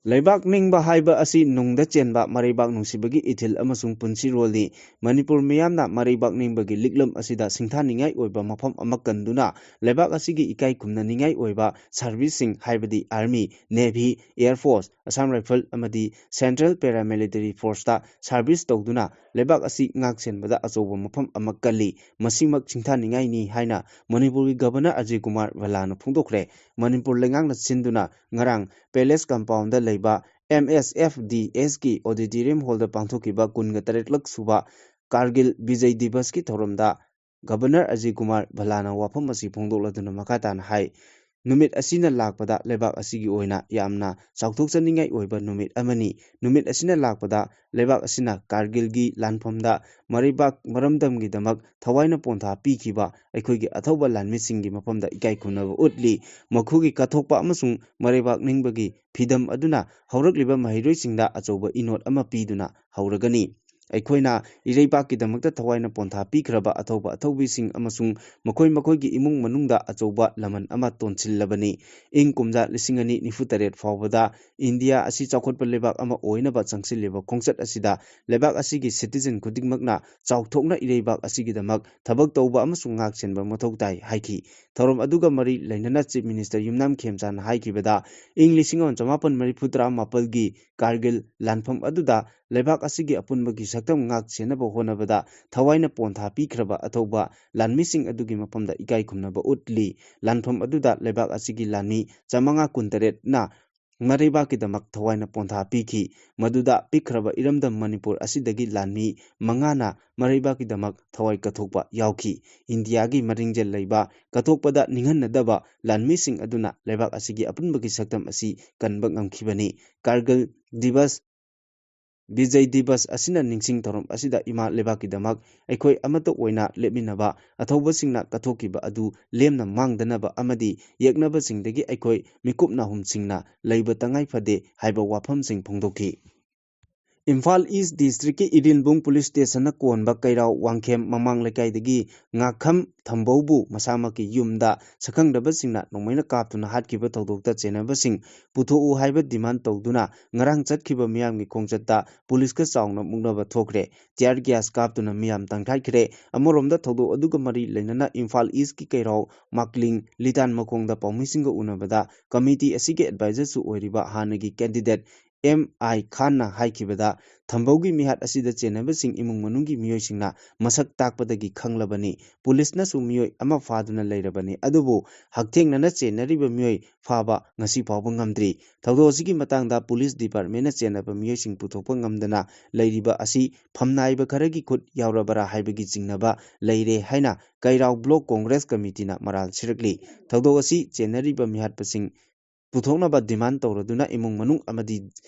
ꯂꯩꯕꯥꯛ ꯅꯤꯡꯕ ꯍꯥꯏꯕ ꯑꯁꯤ ꯅꯨꯡꯗ ꯆꯦꯟꯕ ꯃꯔꯩꯕꯥꯛ ꯅꯨꯡꯁꯤꯕꯒꯤ ꯏꯊꯤꯜ ꯑꯃꯁꯨꯡ ꯄꯨꯟꯁꯤꯔꯣꯜꯅꯤ꯫ ꯃꯅꯤꯄꯨꯔ ꯃꯤꯌꯥꯝꯅ ꯃꯔꯩꯕꯥꯛ ꯅꯤꯡꯕꯒꯤ ꯂꯤꯛꯂꯝ ꯑꯁꯤꯗ ꯁꯤꯡꯊꯥꯅꯤꯡꯉꯥꯏ ꯑꯣꯏꯕ ꯃꯐꯝ ꯑꯃ ꯀꯟꯗꯨꯅ ꯂꯩꯕꯥꯛ ꯑꯁꯤꯒꯤ ꯏꯀꯥꯏ ꯈꯨꯝꯅꯅꯤꯡꯉꯥꯏ ꯑꯣꯏꯕ serviceꯁꯤꯡ ꯍꯥꯏꯕꯗꯤ Army, Navy, Air Force, Assam Rifle ꯑꯃꯗꯤ Central Paramilitary Forceꯇ service ꯇꯧꯗꯨꯅ ꯂꯩꯕꯥꯛ ꯑꯁꯤ ꯉꯥꯛ ꯁꯦꯟꯕꯗ ꯑꯆꯧꯕ ꯃꯐꯝ ꯑꯃ ꯀꯜꯂꯤ꯫ ꯃꯁꯤꯃꯛ ꯁꯤꯡꯊꯥꯅꯤꯡꯉꯥꯏꯅꯤ ꯍꯥꯏꯅ ꯃꯅꯤꯄꯨꯔꯒꯤ Governor ꯑꯖꯌ ꯀꯨꯃꯥꯔ ꯚꯜꯂꯥꯅ ꯐꯣꯡꯗꯣꯛꯈ꯭ꯔꯦ꯫ ꯃꯅꯤꯄꯨꯔ ꯂꯩꯉꯥꯛꯅ ꯁꯤꯟꯗꯨꯅ ꯉꯔꯥꯡ Palace Compoundꯗ ꯂꯩꯕ ꯑꯦꯝ ꯑꯦꯁ ꯑꯦꯐ ꯗꯤ ꯑꯦꯁꯀꯤ ꯑꯣꯗꯤꯇꯣꯔꯤꯌꯝ ꯍꯣꯜꯗ ꯄꯥꯡꯊꯣꯛꯈꯤꯕ ꯀꯨꯟꯒ ꯇꯔꯦꯠꯂꯛ ꯁꯨꯕ ꯀꯥꯔꯒꯤꯜ ꯕꯤꯖꯩ ꯗꯤꯕꯁꯀꯤ ꯊꯧꯔꯝꯗ ꯒꯕꯔꯅꯔ ꯑꯖꯌ ꯀꯨꯃꯥꯔ ꯚꯜꯂꯥꯅ ꯋꯥꯐꯝ ꯑꯁꯤ ꯐꯣꯡꯗꯣꯛꯂꯗꯨꯅ ꯃꯈꯥ ꯇꯥꯅ ꯍꯥꯏ, ꯅꯨꯃꯤꯠ ꯑꯁꯤꯅ ꯂꯥꯛꯄꯗ ꯂꯩꯕꯥꯛ ꯑꯁꯤꯒꯤ ꯑꯣꯏꯅ ꯌꯥꯝꯅ ꯆꯥꯎꯊꯣꯛꯆꯅꯤꯡꯉꯥꯏ ꯑꯣꯏꯕ ꯅꯨꯃꯤꯠ ꯑꯃꯅꯤ꯫ ꯅꯨꯃꯤꯠ ꯑꯁꯤꯅ ꯂꯥꯛꯄꯗ ꯂꯩꯕꯥꯛ ꯑꯁꯤꯅ ꯀꯥꯔꯒꯤꯜꯒꯤ ꯂꯥꯟꯐꯝꯗ ꯃꯔꯩꯕꯥꯛ ꯃꯔꯝꯗꯝꯒꯤꯗꯃꯛ ꯊꯋꯥꯏꯅ ꯄꯣꯟꯊꯥ ꯄꯤꯈꯤꯕ ꯑꯩꯈꯣꯏꯒꯤ ꯑꯊꯧꯕ ꯂꯥꯟꯃꯤꯁꯤꯡꯒꯤ ꯃꯐꯝꯗ ꯏꯀꯥꯏ ꯈꯨꯝꯅꯕ ꯎꯠꯂꯤ꯫ ꯃꯈꯣꯏꯒꯤ ꯀꯠꯊꯣꯛꯄ ꯑꯃꯁꯨꯡ ꯃꯔꯩꯕꯥꯛ ꯅꯤꯡꯕꯒꯤ ꯐꯤꯗꯝ ꯑꯗꯨꯅ ꯍꯧꯔꯛꯂꯤꯕ ꯃꯍꯩꯔꯣꯏꯁꯤꯡꯗ ꯑꯆꯧꯕ ꯏꯅꯣꯠ ꯑꯃ ꯄꯤꯗꯨꯅ ꯍꯧꯔꯒꯅꯤ꯫ ꯑꯩꯈꯣꯏꯅ ꯏꯔꯩꯕꯥꯛꯀꯤꯗꯃꯛꯇ ꯊꯋꯥꯏꯅ ꯄꯣꯟꯊꯥ ꯄꯤꯈ꯭ꯔꯕ ꯑꯊꯧꯕ ꯑꯊꯧꯕꯤꯁꯤꯡ ꯑꯃꯁꯨꯡ ꯃꯈꯣꯏ ꯃꯈꯣꯏꯒꯤ ꯏꯃꯨꯡ ꯃꯅꯨꯡꯗ ꯑꯆꯧꯕ ꯂꯃꯟ ꯑꯃ ꯇꯣꯟꯁꯤꯜꯂꯕꯅꯤ꯫ ꯏꯪ ꯀꯨꯝꯖꯥ ꯂꯤꯁꯤꯡ ꯑꯅꯤ ꯅꯤꯐꯨ ꯇꯔꯦꯠ ꯐꯥꯎꯕꯗ ꯏꯟꯗꯤꯌꯥ ꯑꯁꯤ ꯆꯥꯎꯈꯠꯄ ꯂꯩꯕꯥꯛ ꯑꯃ ꯑꯣꯏꯅꯕ ꯆꯪꯁꯤꯜꯂꯤꯕ ꯈꯣꯡꯆꯠ ꯑꯁꯤꯗ ꯂꯩꯕꯥꯛ ꯑꯁꯤꯒꯤ ꯁꯤꯇꯤꯖꯟ ꯈꯨꯗꯤꯡꯃꯛꯅ ꯆꯥꯎꯊꯣꯛꯅ ꯏꯔꯩꯕꯥꯛ ꯑꯁꯤꯒꯤꯗꯃꯛ ꯊꯕꯛ ꯇꯧꯕ ꯑꯃꯁꯨꯡ ꯉꯥꯛ ꯁꯦꯟꯕ ꯃꯊꯧ ꯇꯥꯏ ꯍꯥꯏꯈꯤ꯫ ꯊꯧꯔꯝ ꯑꯗꯨꯒ ꯃꯔꯤ ꯂꯩꯅꯅ ꯆꯤꯐ ꯃꯤꯅꯤꯁꯇꯔ ꯌꯨꯝꯅꯥꯝ ꯈꯦꯝꯆꯥꯟꯅ ꯍꯥꯏꯈꯤꯕꯗ, ꯏꯪ ꯂꯤꯁꯤꯡ ꯑꯃ ꯆꯃꯥꯄꯟ ꯃꯔꯤꯐꯨ ꯇꯔꯥ ꯃꯥꯄꯜꯒꯤ ꯀꯥꯔꯒꯤꯜ ꯂꯥꯟꯐꯝ ꯑꯗꯨꯗ ꯂꯩꯕꯥꯛ ꯑꯁꯤꯒꯤ ꯑꯄꯨꯟꯕꯒꯤ ꯁꯛꯇꯝ ꯉꯥꯛ ꯁꯦꯟꯅꯕ ꯍꯣꯠꯅꯕꯗ ꯊꯋꯥꯏꯅ ꯄꯣꯟꯊꯥ ꯄꯤꯈ꯭ꯔꯕ ꯑꯊꯧꯕ ꯂꯥꯟꯃꯤꯁꯤꯡ ꯑꯗꯨꯒꯤ ꯃꯐꯝꯗ ꯏꯀꯥꯏ ꯈꯨꯝꯅꯕ ꯎꯠꯂꯤ꯫ ꯂꯥꯟꯐꯝ ꯑꯗꯨꯗ ꯂꯩꯕꯥꯛ ꯑꯁꯤꯒꯤ ꯂꯥꯟꯃꯤ ꯆꯥꯃꯉꯥ ꯀꯨꯟꯇꯔꯦꯠꯅ ꯃꯔꯩꯕꯥꯛꯀꯤꯗꯃꯛ ꯊꯋꯥꯏꯅ ꯄꯣꯟꯊꯥ ꯄꯤꯈꯤ꯫ ꯃꯗꯨꯗ ꯄꯤꯛꯈ꯭ꯔꯕ ꯏꯔꯝꯗꯝ ꯃꯅꯤꯄꯨꯔ ꯑꯁꯤꯗꯒꯤ ꯂꯥꯟꯃꯤ ꯃꯉꯥꯅ ꯃꯔꯩꯕꯥꯛꯀꯤꯗꯃꯛ ꯊꯋꯥꯏ ꯀꯠꯊꯣꯛꯄ ꯌꯥꯎꯈꯤ꯫ ꯏꯟꯗꯤꯌꯥꯒꯤ ꯃꯔꯤꯡꯖꯦꯜ ꯂꯩꯕ ꯀꯠꯊꯣꯛꯄꯗ ꯅꯤꯡꯍꯟꯅꯗꯕ ꯂꯥꯟꯃꯤꯁꯤꯡ ꯑꯗꯨꯅ ꯂꯩꯕꯥꯛ ꯑꯁꯤꯒꯤ ꯑꯄꯨꯟꯕꯒꯤ ꯁꯛꯇꯝ ꯑꯁꯤ ꯀꯟꯕ ꯉꯝꯈꯤꯕꯅꯤ꯫ ꯀꯥꯔꯒꯤꯜ ꯗꯤꯕꯁ, ꯕꯤꯖꯩ ꯗꯤꯕꯁ ꯑꯁꯤꯅ ꯅꯤꯡꯁꯤꯡ ꯊꯧꯔꯝ ꯑꯁꯤꯗ ꯏꯃꯥ ꯂꯩꯕꯥꯛꯀꯤꯗꯃꯛ ꯑꯩꯈꯣꯏ ꯑꯃꯠꯇ ꯑꯣꯏꯅ ꯂꯦꯞꯃꯤꯟꯅꯕ, ꯑꯊꯧꯕꯁꯤꯡꯅ ꯀꯠꯊꯣꯛꯈꯤꯕ ꯑꯗꯨ ꯂꯦꯝꯅ ꯃꯥꯡꯗꯅꯕ ꯑꯃꯗꯤ ꯌꯦꯛꯅꯕꯁꯤꯡꯗꯒꯤ ꯑꯩꯈꯣꯏ ꯃꯤꯀꯨꯞ ꯅꯥꯍꯨꯝꯁꯤꯡꯅ ꯂꯩꯕ ꯇꯉꯥꯏ ꯐꯗꯦ ꯍꯥꯏꯕ ꯋꯥꯐꯝꯁꯤꯡ ꯐꯣꯡꯗꯣꯛꯈꯤ꯫ ꯏꯝꯐꯥꯜ ꯏꯁ ꯗꯤꯁꯇ꯭ꯔꯤꯛꯀꯤ ꯏꯔꯤꯜꯕꯨꯡ ꯄꯨꯂꯤꯁ ꯁ꯭ꯇꯦꯁꯟꯅ ꯀꯣꯟꯕ ꯀꯩꯔꯥꯎ ꯋꯥꯡꯈꯦꯝ ꯃꯃꯥꯡ ꯂꯩꯀꯥꯏꯗꯒꯤ ꯉꯥꯈꯝ ꯊꯝꯕꯧꯕꯨ ꯃꯁꯥꯃꯛꯀꯤ ꯌꯨꯝꯗ ꯁꯛꯈꯪꯗꯕꯁꯤꯡꯅ ꯅꯣꯡꯃꯩꯅ ꯀꯥꯞꯇꯨꯅ ꯍꯥꯠꯈꯤꯕ ꯊꯧꯗꯣꯛꯇ ꯆꯦꯟꯅꯕꯁꯤꯡ ꯄꯨꯊꯣꯛꯎ ꯍꯥꯏꯕ ꯗꯤꯃꯥꯟ ꯇꯧꯗꯨꯅ ꯉꯔꯥꯡ ꯆꯠꯈꯤꯕ ꯃꯤꯌꯥꯝꯒꯤ ꯈꯣꯡꯆꯠꯇ ꯄꯨꯂꯤꯁꯀ ꯆꯥꯎꯅ ꯃꯨꯛꯅꯕ ꯊꯣꯛꯈ꯭ꯔꯦ꯫ ꯇꯤꯌꯥꯔ ꯒ꯭ꯌꯥꯁ ꯀꯥꯞꯇꯨꯅ ꯃꯤꯌꯥꯝ ꯇꯪꯈꯥꯏꯈ꯭ꯔꯦ꯫ ꯑꯃꯔꯣꯝꯗ ꯊꯧꯗꯣꯛ ꯑꯗꯨꯒ ꯃꯔꯤ ꯂꯩꯅꯅ ꯏꯝꯐꯥꯜ ꯏꯁꯀꯤ ꯀꯩꯔꯥꯎ ꯃꯥꯛꯂꯤꯡ ꯂꯤꯇꯥꯟ ꯃꯈꯣꯡꯗ ꯄꯥꯎꯃꯤꯁꯤꯡꯒ ꯎꯅꯕꯗ ꯀꯃꯤꯇꯤ ꯑꯁꯤꯒꯤ ꯑꯦꯗꯚꯥꯏꯖꯔꯁꯨ ꯑꯣꯏꯔꯤꯕ ꯍꯥꯟꯅꯒꯤ ꯀꯦꯟꯗꯤꯗꯦꯠ ꯑꯦꯝ ꯑꯥꯏ ꯈꯥꯟꯅ ꯍꯥꯏꯈꯤꯕꯗ, ꯊꯝꯕꯧꯒꯤ ꯃꯤꯍꯥꯠ ꯑꯁꯤꯗ ꯆꯦꯟꯅꯕꯁꯤꯡ ꯏꯃꯨꯡ ꯃꯅꯨꯡꯒꯤ ꯃꯤꯑꯣꯏꯁꯤꯡꯅ ꯃꯁꯛ ꯇꯥꯛꯄꯗꯒꯤ ꯈꯪꯂꯕꯅꯤ꯫ ꯄꯨꯂꯤꯁꯅꯁꯨ ꯃꯤꯑꯣꯏ ꯑꯃ ꯐꯥꯗꯨꯅ ꯂꯩꯔꯕꯅꯤ, ꯑꯗꯨꯕꯨ ꯍꯛꯊꯦꯡꯅꯅ ꯆꯦꯟꯅꯔꯤꯕ ꯃꯤꯑꯣꯏ ꯐꯥꯕ ꯉꯁꯤ ꯐꯥꯎꯕ ꯉꯝꯗ꯭ꯔꯤ꯫ ꯊꯧꯗꯣꯛ ꯑꯁꯤꯒꯤ ꯃꯇꯥꯡꯗ ꯄꯨꯂꯤꯁ ꯗꯤꯄꯥꯔꯠꯃꯦꯟꯅ ꯆꯦꯟꯅꯕ ꯃꯤꯑꯣꯏꯁꯤꯡ ꯄꯨꯊꯣꯛꯄ ꯉꯝꯗꯅ ꯂꯩꯔꯤꯕ ꯑꯁꯤ ꯐꯝꯅꯥꯏꯕ ꯈꯔꯒꯤ ꯈꯨꯠ ꯌꯥꯎꯔꯕꯔꯥ ꯍꯥꯏꯕꯒꯤ ꯆꯤꯡꯅꯕ ꯂꯩꯔꯦ ꯍꯥꯏꯅ ꯀꯩꯔꯥꯎ ꯕ꯭ꯂꯣꯛ ꯀꯣꯡꯒ꯭ꯔꯦꯁ ꯀꯃꯤꯇꯤꯅ ꯃꯔꯥꯜ ꯁꯤꯔꯛꯂꯤ꯫ ꯊꯧꯗꯣꯛ ꯑꯁꯤ ꯆꯦꯟꯅꯔꯤꯕ ꯃꯤꯍꯥꯠꯄꯁꯤꯡ ꯄꯨꯊꯣꯛꯅꯕ ꯗꯤꯃꯥꯟ ꯇꯧꯔꯗꯨꯅ ꯏꯃꯨꯡ ꯃꯅꯨꯡ ꯑꯃꯗꯤ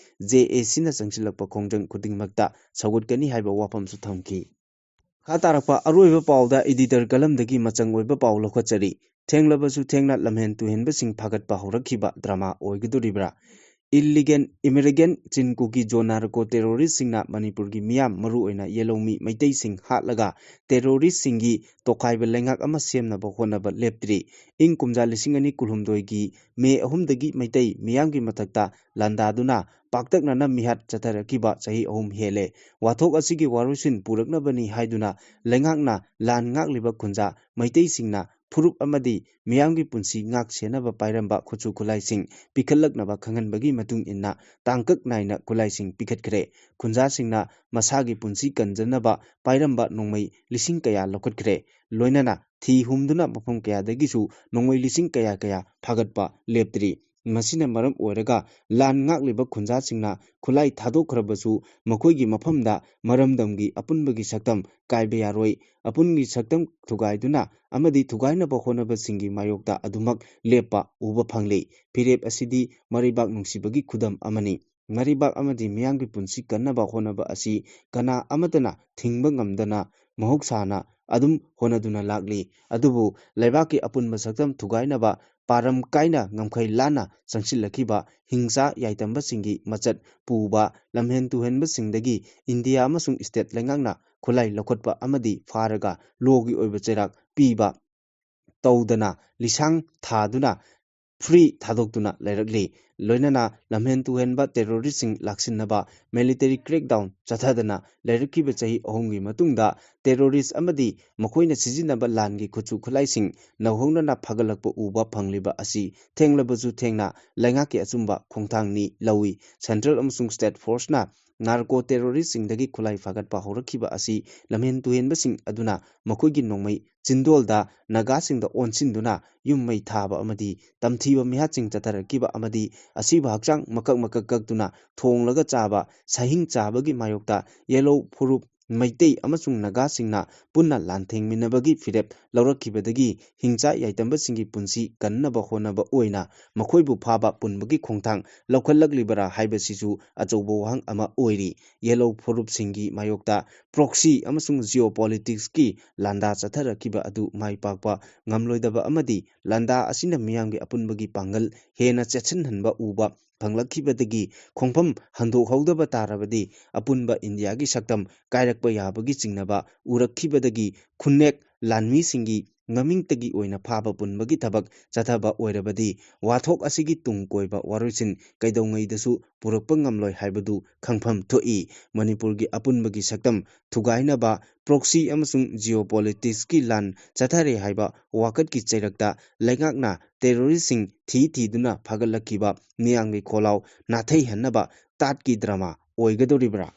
ꯖꯦ ꯑꯦ ꯁꯤꯅ ꯆꯪꯁꯤꯜꯂꯛꯄ ꯈꯣꯡꯖꯪ ꯈꯨꯗꯤꯡꯃꯛꯇ ꯁꯧꯒꯠꯀꯅꯤ ꯍꯥꯏꯕ ꯋꯥꯐꯝꯁꯨ ꯊꯝꯈꯤ꯫ ꯃꯈꯥ ꯇꯥꯔꯛꯄ ꯑꯔꯣꯏꯕ ꯄꯥꯎꯗ ꯏꯗꯤꯇꯔ ꯀꯂꯝꯗꯒꯤ ꯃꯆꯪ ꯑꯣꯏꯕ ꯄꯥꯎ ꯂꯧꯈꯠꯆꯔꯤ꯫ ꯊꯦꯡꯂꯕꯁꯨ ꯊꯦꯡꯅ ꯂꯝꯍꯦꯟ ꯇꯨꯍꯦꯟꯕꯁꯤꯡ ꯐꯥꯒꯠꯄ ꯍꯧꯔꯛꯈꯤꯕ ꯗ꯭ꯔꯃꯥ ꯑꯣꯏꯒꯗꯣꯔꯤꯕ꯭ꯔꯥ? ꯏꯂꯤꯒꯦꯟ ꯏꯃꯤꯒ꯭ꯔꯦꯟꯠꯁꯤꯡ ꯀꯨꯀꯤ ꯖꯣ ꯅꯥꯔꯀꯣ ꯇꯦꯔꯣꯔꯤꯁꯁꯤꯡꯅ ꯃꯅꯤꯄꯨꯔꯒꯤ ꯃꯤꯌꯥꯝ, ꯃꯔꯨꯑꯣꯏꯅ ꯌꯦꯂꯧꯃꯤ ꯃꯩꯇꯩꯁꯤꯡ ꯍꯥꯠꯂꯒ ꯇꯦꯔꯣꯔꯤꯁꯁꯤꯡꯒꯤ ꯇꯣꯈꯥꯏꯕ ꯂꯩꯉꯥꯛ ꯑꯃ ꯁꯦꯝꯅꯕ ꯍꯣꯠꯅꯕ ꯂꯦꯞꯇ꯭ꯔꯤ꯫ ꯏꯪ ꯀꯨꯝꯖꯥ ꯂꯤꯁꯤꯡ ꯑꯅꯤ ꯀꯨꯟꯍꯨꯝꯗꯣꯏꯒꯤ ꯃꯦ ꯑꯍꯨꯝꯗꯒꯤ ꯃꯩꯇꯩ ꯃꯤꯌꯥꯝꯒꯤ ꯃꯊꯛꯇ ꯂꯥꯟꯗꯥꯗꯨꯅ ꯄꯥꯛꯇꯛꯅꯅ ꯃꯤꯍꯥꯠ ꯆꯠꯊꯔꯛꯈꯤꯕ ꯆꯍꯤ ꯑꯍꯨꯝ ꯍꯦꯜꯂꯦ꯫ ꯋꯥꯊꯣꯛ ꯑꯁꯤꯒꯤ ꯋꯥꯔꯣꯏꯁꯤꯟ ꯄꯨꯔꯛꯅꯕꯅꯤ ꯍꯥꯏꯗꯨꯅ ꯂꯩꯉꯥꯛꯅ ꯂꯥꯟ ꯉꯥꯛꯂꯤꯕ ꯈꯨꯟꯖꯥ ꯃꯩꯇꯩꯁꯤꯡꯅ ꯐꯨꯔꯨꯞ ꯑꯃꯗꯤ ꯃꯤꯌꯥꯝꯒꯤ ꯄꯨꯟꯁꯤ ꯉꯥꯛ ꯁꯦꯟꯅꯕ ꯄꯥꯏꯔꯝꯕ ꯈꯨꯠꯁꯨ ꯈꯨꯠꯂꯥꯏꯁꯤꯡ ꯄꯤꯈꯠꯂꯛꯅꯕ ꯈꯪꯍꯟꯕꯒꯤ ꯃꯇꯨꯡ ꯏꯟꯅ ꯇꯥꯡꯀꯛ ꯅꯥꯏꯅ ꯈꯨꯠꯂꯥꯏꯁꯤꯡ ꯄꯤꯈꯠꯈ꯭ꯔꯦ꯫ ꯈꯨꯟꯖꯥꯁꯤꯡꯅ ꯃꯁꯥꯒꯤ ꯄꯨꯟꯁꯤ ꯀꯟꯖꯅꯕ ꯄꯥꯏꯔꯝꯕ ꯅꯣꯡꯃꯩ ꯂꯤꯁꯤꯡ ꯀꯌꯥ ꯂꯧꯈꯠꯈ꯭ꯔꯦ꯫ ꯂꯣꯏꯅꯅ ꯊꯤ ꯍꯨꯝꯗꯨꯅ ꯃꯐꯝ ꯀꯌꯥꯗꯒꯤꯁꯨ ꯅꯣꯡꯃꯩ ꯂꯤꯁꯤꯡ ꯀꯌꯥ ꯀꯌꯥ ꯐꯥꯒꯠꯄ ꯂꯦꯞꯇ꯭ꯔꯤ꯫ ꯃꯁꯤꯅ ꯃꯔꯝ ꯑꯣꯏꯔꯒ ꯂꯥꯟ ꯉꯥꯛꯂꯤꯕ ꯈꯨꯟꯖꯥꯁꯤꯡꯅ ꯈꯨꯠꯂꯥꯏ ꯊꯥꯗꯣꯛꯈ꯭ꯔꯕꯁꯨ ꯃꯈꯣꯏꯒꯤ ꯃꯐꯝꯗ ꯃꯔꯝꯗꯝꯒꯤ ꯑꯄꯨꯟꯕꯒꯤ ꯁꯛꯇꯝ ꯀꯥꯏꯕ ꯌꯥꯔꯣꯏ꯫ ꯑꯄꯨꯟꯒꯤ ꯁꯛꯇꯝ ꯊꯨꯒꯥꯏꯗꯨꯅ ꯑꯃꯗꯤ ꯊꯨꯒꯥꯏꯅꯕ ꯍꯣꯠꯅꯕꯁꯤꯡꯒꯤ ꯃꯥꯌꯣꯛꯇ ꯑꯗꯨꯃꯛ ꯂꯦꯞꯄ ꯎꯕ ꯐꯪꯂꯤ꯫ ꯐꯤꯔꯦꯞ ꯑꯁꯤꯗꯤ ꯃꯔꯩꯕꯥꯛ ꯅꯨꯡꯁꯤꯕꯒꯤ ꯈꯨꯗꯝ ꯑꯃꯅꯤ꯫ ꯃꯔꯩꯕꯥꯛ ꯑꯃꯗꯤ ꯃꯤꯌꯥꯝꯒꯤ ꯄꯨꯟꯁꯤ ꯀꯟꯅꯕ ꯍꯣꯠꯅꯕ ꯑꯁꯤ ꯀꯅꯥ ꯑꯃꯠꯇꯅ ꯊꯤꯡꯕ ꯉꯝꯗꯅ ꯃꯍꯧꯁꯥꯅ ꯑꯗꯨꯝ ꯍꯣꯠꯅꯗꯨꯅ ꯂꯥꯛꯂꯤ꯫ ꯑꯗꯨꯕꯨ ꯂꯩꯕꯥꯛꯀꯤ ꯑꯄꯨꯟꯕ ꯁꯛꯇꯝ ꯊꯨꯒꯥꯏꯅꯕ ꯄꯥꯔꯝ ꯀꯥꯏꯅ ꯉꯝꯈꯩ ꯂꯥꯟꯅ ꯆꯪꯁꯤꯜꯂꯛꯈꯤꯕ ꯍꯤꯡꯁꯥ ꯌꯥꯏꯇꯝꯕꯁꯤꯡꯒꯤ ꯃꯆꯠ ꯄꯨꯕ ꯂꯝꯍꯦꯟ ꯇꯨꯍꯦꯟꯕꯁꯤꯡꯗꯒꯤ ꯏꯟꯗꯤꯌꯥ ꯑꯃꯁꯨꯡ ꯁ꯭ꯇꯦꯠ ꯂꯩꯉꯥꯛꯅ ꯈꯨꯠꯂꯥꯏ ꯂꯧꯈꯠꯄ ꯑꯃꯗꯤ ꯐꯥꯔꯒ ꯂꯣꯒꯤ ꯑꯣꯏꯕ ꯆꯩꯔꯥꯛ ꯄꯤꯕ ꯇꯧꯗꯅ ꯂꯤꯁꯥꯡ ꯊꯥꯗꯨꯅ ꯐ꯭ꯔꯤ ꯊꯥꯗꯣꯛꯇꯨꯅ ꯂꯩꯔꯛꯂꯤ꯫ ꯂꯣꯏꯅꯅ ꯂꯝꯍꯦꯟ ꯇꯨꯍꯦꯟꯕ terroristꯁꯤꯡ ꯂꯥꯛꯁꯤꯟꯅꯕ military crackdown ꯆꯠꯊꯗꯅ ꯂꯩꯔꯛꯈꯤꯕ ꯆꯍꯤ ꯑꯍꯨꯝꯒꯤ ꯃꯇꯨꯡꯗ terrorist ꯑꯃꯗꯤ ꯃꯈꯣꯏꯅ ꯁꯤꯖꯤꯟꯅꯕ ꯂꯥꯟꯒꯤ ꯈꯨꯠꯁꯨ ꯈꯨꯠꯂꯥꯏꯁꯤꯡ ꯅꯧꯍꯧꯅꯅ ꯐꯒꯠꯂꯛꯄ ꯎꯕ ꯐꯪꯂꯤꯕ ꯑꯁꯤ ꯊꯦꯡꯂꯕꯁꯨ ꯊꯦꯡꯅ ꯂꯩꯉꯥꯛꯀꯤ ꯑꯆꯨꯝꯕ ꯈꯣꯡꯊꯥꯡꯅꯤ ꯂꯧꯏ꯫ Central ꯑꯃꯁꯨꯡ state forceꯅ narco terroristꯁꯤꯡꯗꯒꯤ ꯈꯨꯠꯂꯥꯏ ꯐꯥꯒꯠꯄ ꯍꯧꯔꯛꯈꯤꯕ ꯑꯁꯤ ꯂꯝꯍꯦꯟ ꯇꯨꯍꯦꯟꯕꯁꯤꯡ ꯑꯗꯨꯅ ꯃꯈꯣꯏꯒꯤ ꯅꯣꯡꯃꯩ ꯆꯤꯟꯗꯣꯜꯗ ꯅꯥꯒꯥꯁꯤꯡꯗ ꯑꯣꯟꯁꯤꯟꯗꯨꯅ ꯌꯨꯝ ꯃꯩ ꯊꯥꯕ ꯑꯃꯗꯤ ꯇꯝꯊꯤꯕ ꯃꯤꯍꯥꯠꯁꯤꯡ ꯆꯠꯊꯔꯛꯈꯤꯕ ꯑꯃꯗꯤ ꯑꯁꯤꯕ ꯍꯛꯆꯥꯡ ꯃꯀꯛ ꯃꯀꯛ ꯀꯛꯇꯨꯅ ꯊꯣꯡꯂꯒ ꯆꯥꯕ ꯁꯥꯍꯤꯡ ꯆꯥꯕꯒꯤ ꯃꯥꯌꯣꯛꯇ ꯌꯦꯜꯍꯧ ꯐꯨꯔꯨꯞ ꯃꯩꯇꯩ ꯑꯃꯁꯨꯡ ꯅꯥꯒꯥꯁꯤꯡꯅ ꯄꯨꯟꯅ ꯂꯥꯟꯊꯦꯡꯃꯤꯟꯅꯕꯒꯤ ꯐꯤꯔꯦꯞ ꯂꯧꯔꯛꯈꯤꯕꯗꯒꯤ ꯍꯤꯡꯆꯥ ꯌꯥꯏꯇꯝꯕꯁꯤꯡꯒꯤ ꯄꯨꯟꯁꯤ ꯀꯟꯅꯕ ꯍꯣꯠꯅꯕ ꯑꯣꯏꯅ ꯃꯈꯣꯏꯕꯨ ꯐꯥꯕ ꯄꯨꯟꯕꯒꯤ ꯈꯣꯡꯊꯥꯡ ꯂꯧꯈꯠꯂꯛꯂꯤꯕꯔꯥ ꯍꯥꯏꯕꯁꯤꯁꯨ ꯑꯆꯧꯕ ꯋꯥꯍꯪ ꯑꯃ ꯑꯣꯏꯔꯤ꯫ ꯌꯦꯜꯍꯧ ꯐꯨꯔꯨꯞꯁꯤꯡꯒꯤ ꯃꯥꯌꯣꯛꯇ proxy ꯑꯃꯁꯨꯡ geopoliticsꯀꯤ ꯂꯥꯟꯗꯥ ꯆꯠꯊꯔꯛꯈꯤꯕ ꯑꯗꯨ ꯃꯥꯏ ꯄꯥꯛꯄ ꯉꯝꯂꯣꯏꯗꯕ ꯑꯃꯗꯤ ꯂꯥꯟꯗꯥ ꯑꯁꯤꯅ ꯃꯤꯌꯥꯝꯒꯤ ꯑꯄꯨꯟꯕꯒꯤ ꯄꯥꯡꯒꯜ ꯍꯦꯟꯅ ꯆꯦꯠꯁꯤꯟꯍꯟꯕ ꯎꯕ ꯐꯪꯂꯛꯈꯤꯕꯗꯒꯤ ꯈꯣꯡꯐꯝ ꯍꯟꯗꯣꯛꯍꯧꯗꯕ ꯇꯥꯔꯕꯗꯤ ꯑꯄꯨꯟꯕ ꯏꯟꯗꯤꯌꯥꯒꯤ ꯁꯛꯇꯝ ꯀꯥꯏꯔꯛꯄ ꯌꯥꯕꯒꯤ ꯆꯤꯡꯅꯕ ꯎꯔꯛꯈꯤꯕꯗꯒꯤ ꯈꯨꯟꯅꯦꯛ ꯂꯥꯟꯃꯤꯁꯤꯡꯒꯤ ꯃꯃꯤꯡꯇꯒꯤ ꯑꯣꯏꯅ ꯐꯥꯕ ꯄꯨꯟꯕꯒꯤ ꯊꯕꯛ ꯆꯠꯊꯕ ꯑꯣꯏꯔꯕꯗꯤ ꯋꯥꯊꯣꯛ ꯑꯁꯤꯒꯤ ꯇꯨꯡ ꯀꯣꯏꯕ ꯋꯥꯔꯣꯏꯁꯤꯟ ꯀꯩꯗꯧꯉꯩꯗꯁꯨ ꯄꯨꯔꯛꯄ ꯉꯝꯂꯣꯏ ꯍꯥꯏꯕꯗꯨ ꯈꯪꯐꯝ ꯊꯣꯛꯏ꯫ ꯃꯅꯤꯄꯨꯔꯒꯤ ꯁꯛꯇꯝ ꯊꯨꯒꯥꯏꯅꯕ proxy ꯑꯃꯁꯨꯡ geopoliticsꯀꯤ ꯂꯥꯟ ꯆꯠꯊꯔꯦ ꯍꯥꯏꯕ ꯋꯥꯀꯠꯀꯤ ꯆꯩꯔꯛꯇ ꯂꯩꯉꯥꯛꯅ terroristꯁꯤꯡ ꯊꯤ ꯊꯤꯗꯨꯅ ꯐꯥꯒꯠꯂꯛꯈꯤꯕ ꯃꯤꯌꯥꯝꯒꯤ ꯈꯣꯜꯂꯥꯎ ꯅꯥꯊꯩꯍꯟꯅꯕ ꯇꯥꯠꯀꯤ drama ꯑꯣꯏꯒꯗꯧꯔꯤꯕ꯭ꯔꯥ?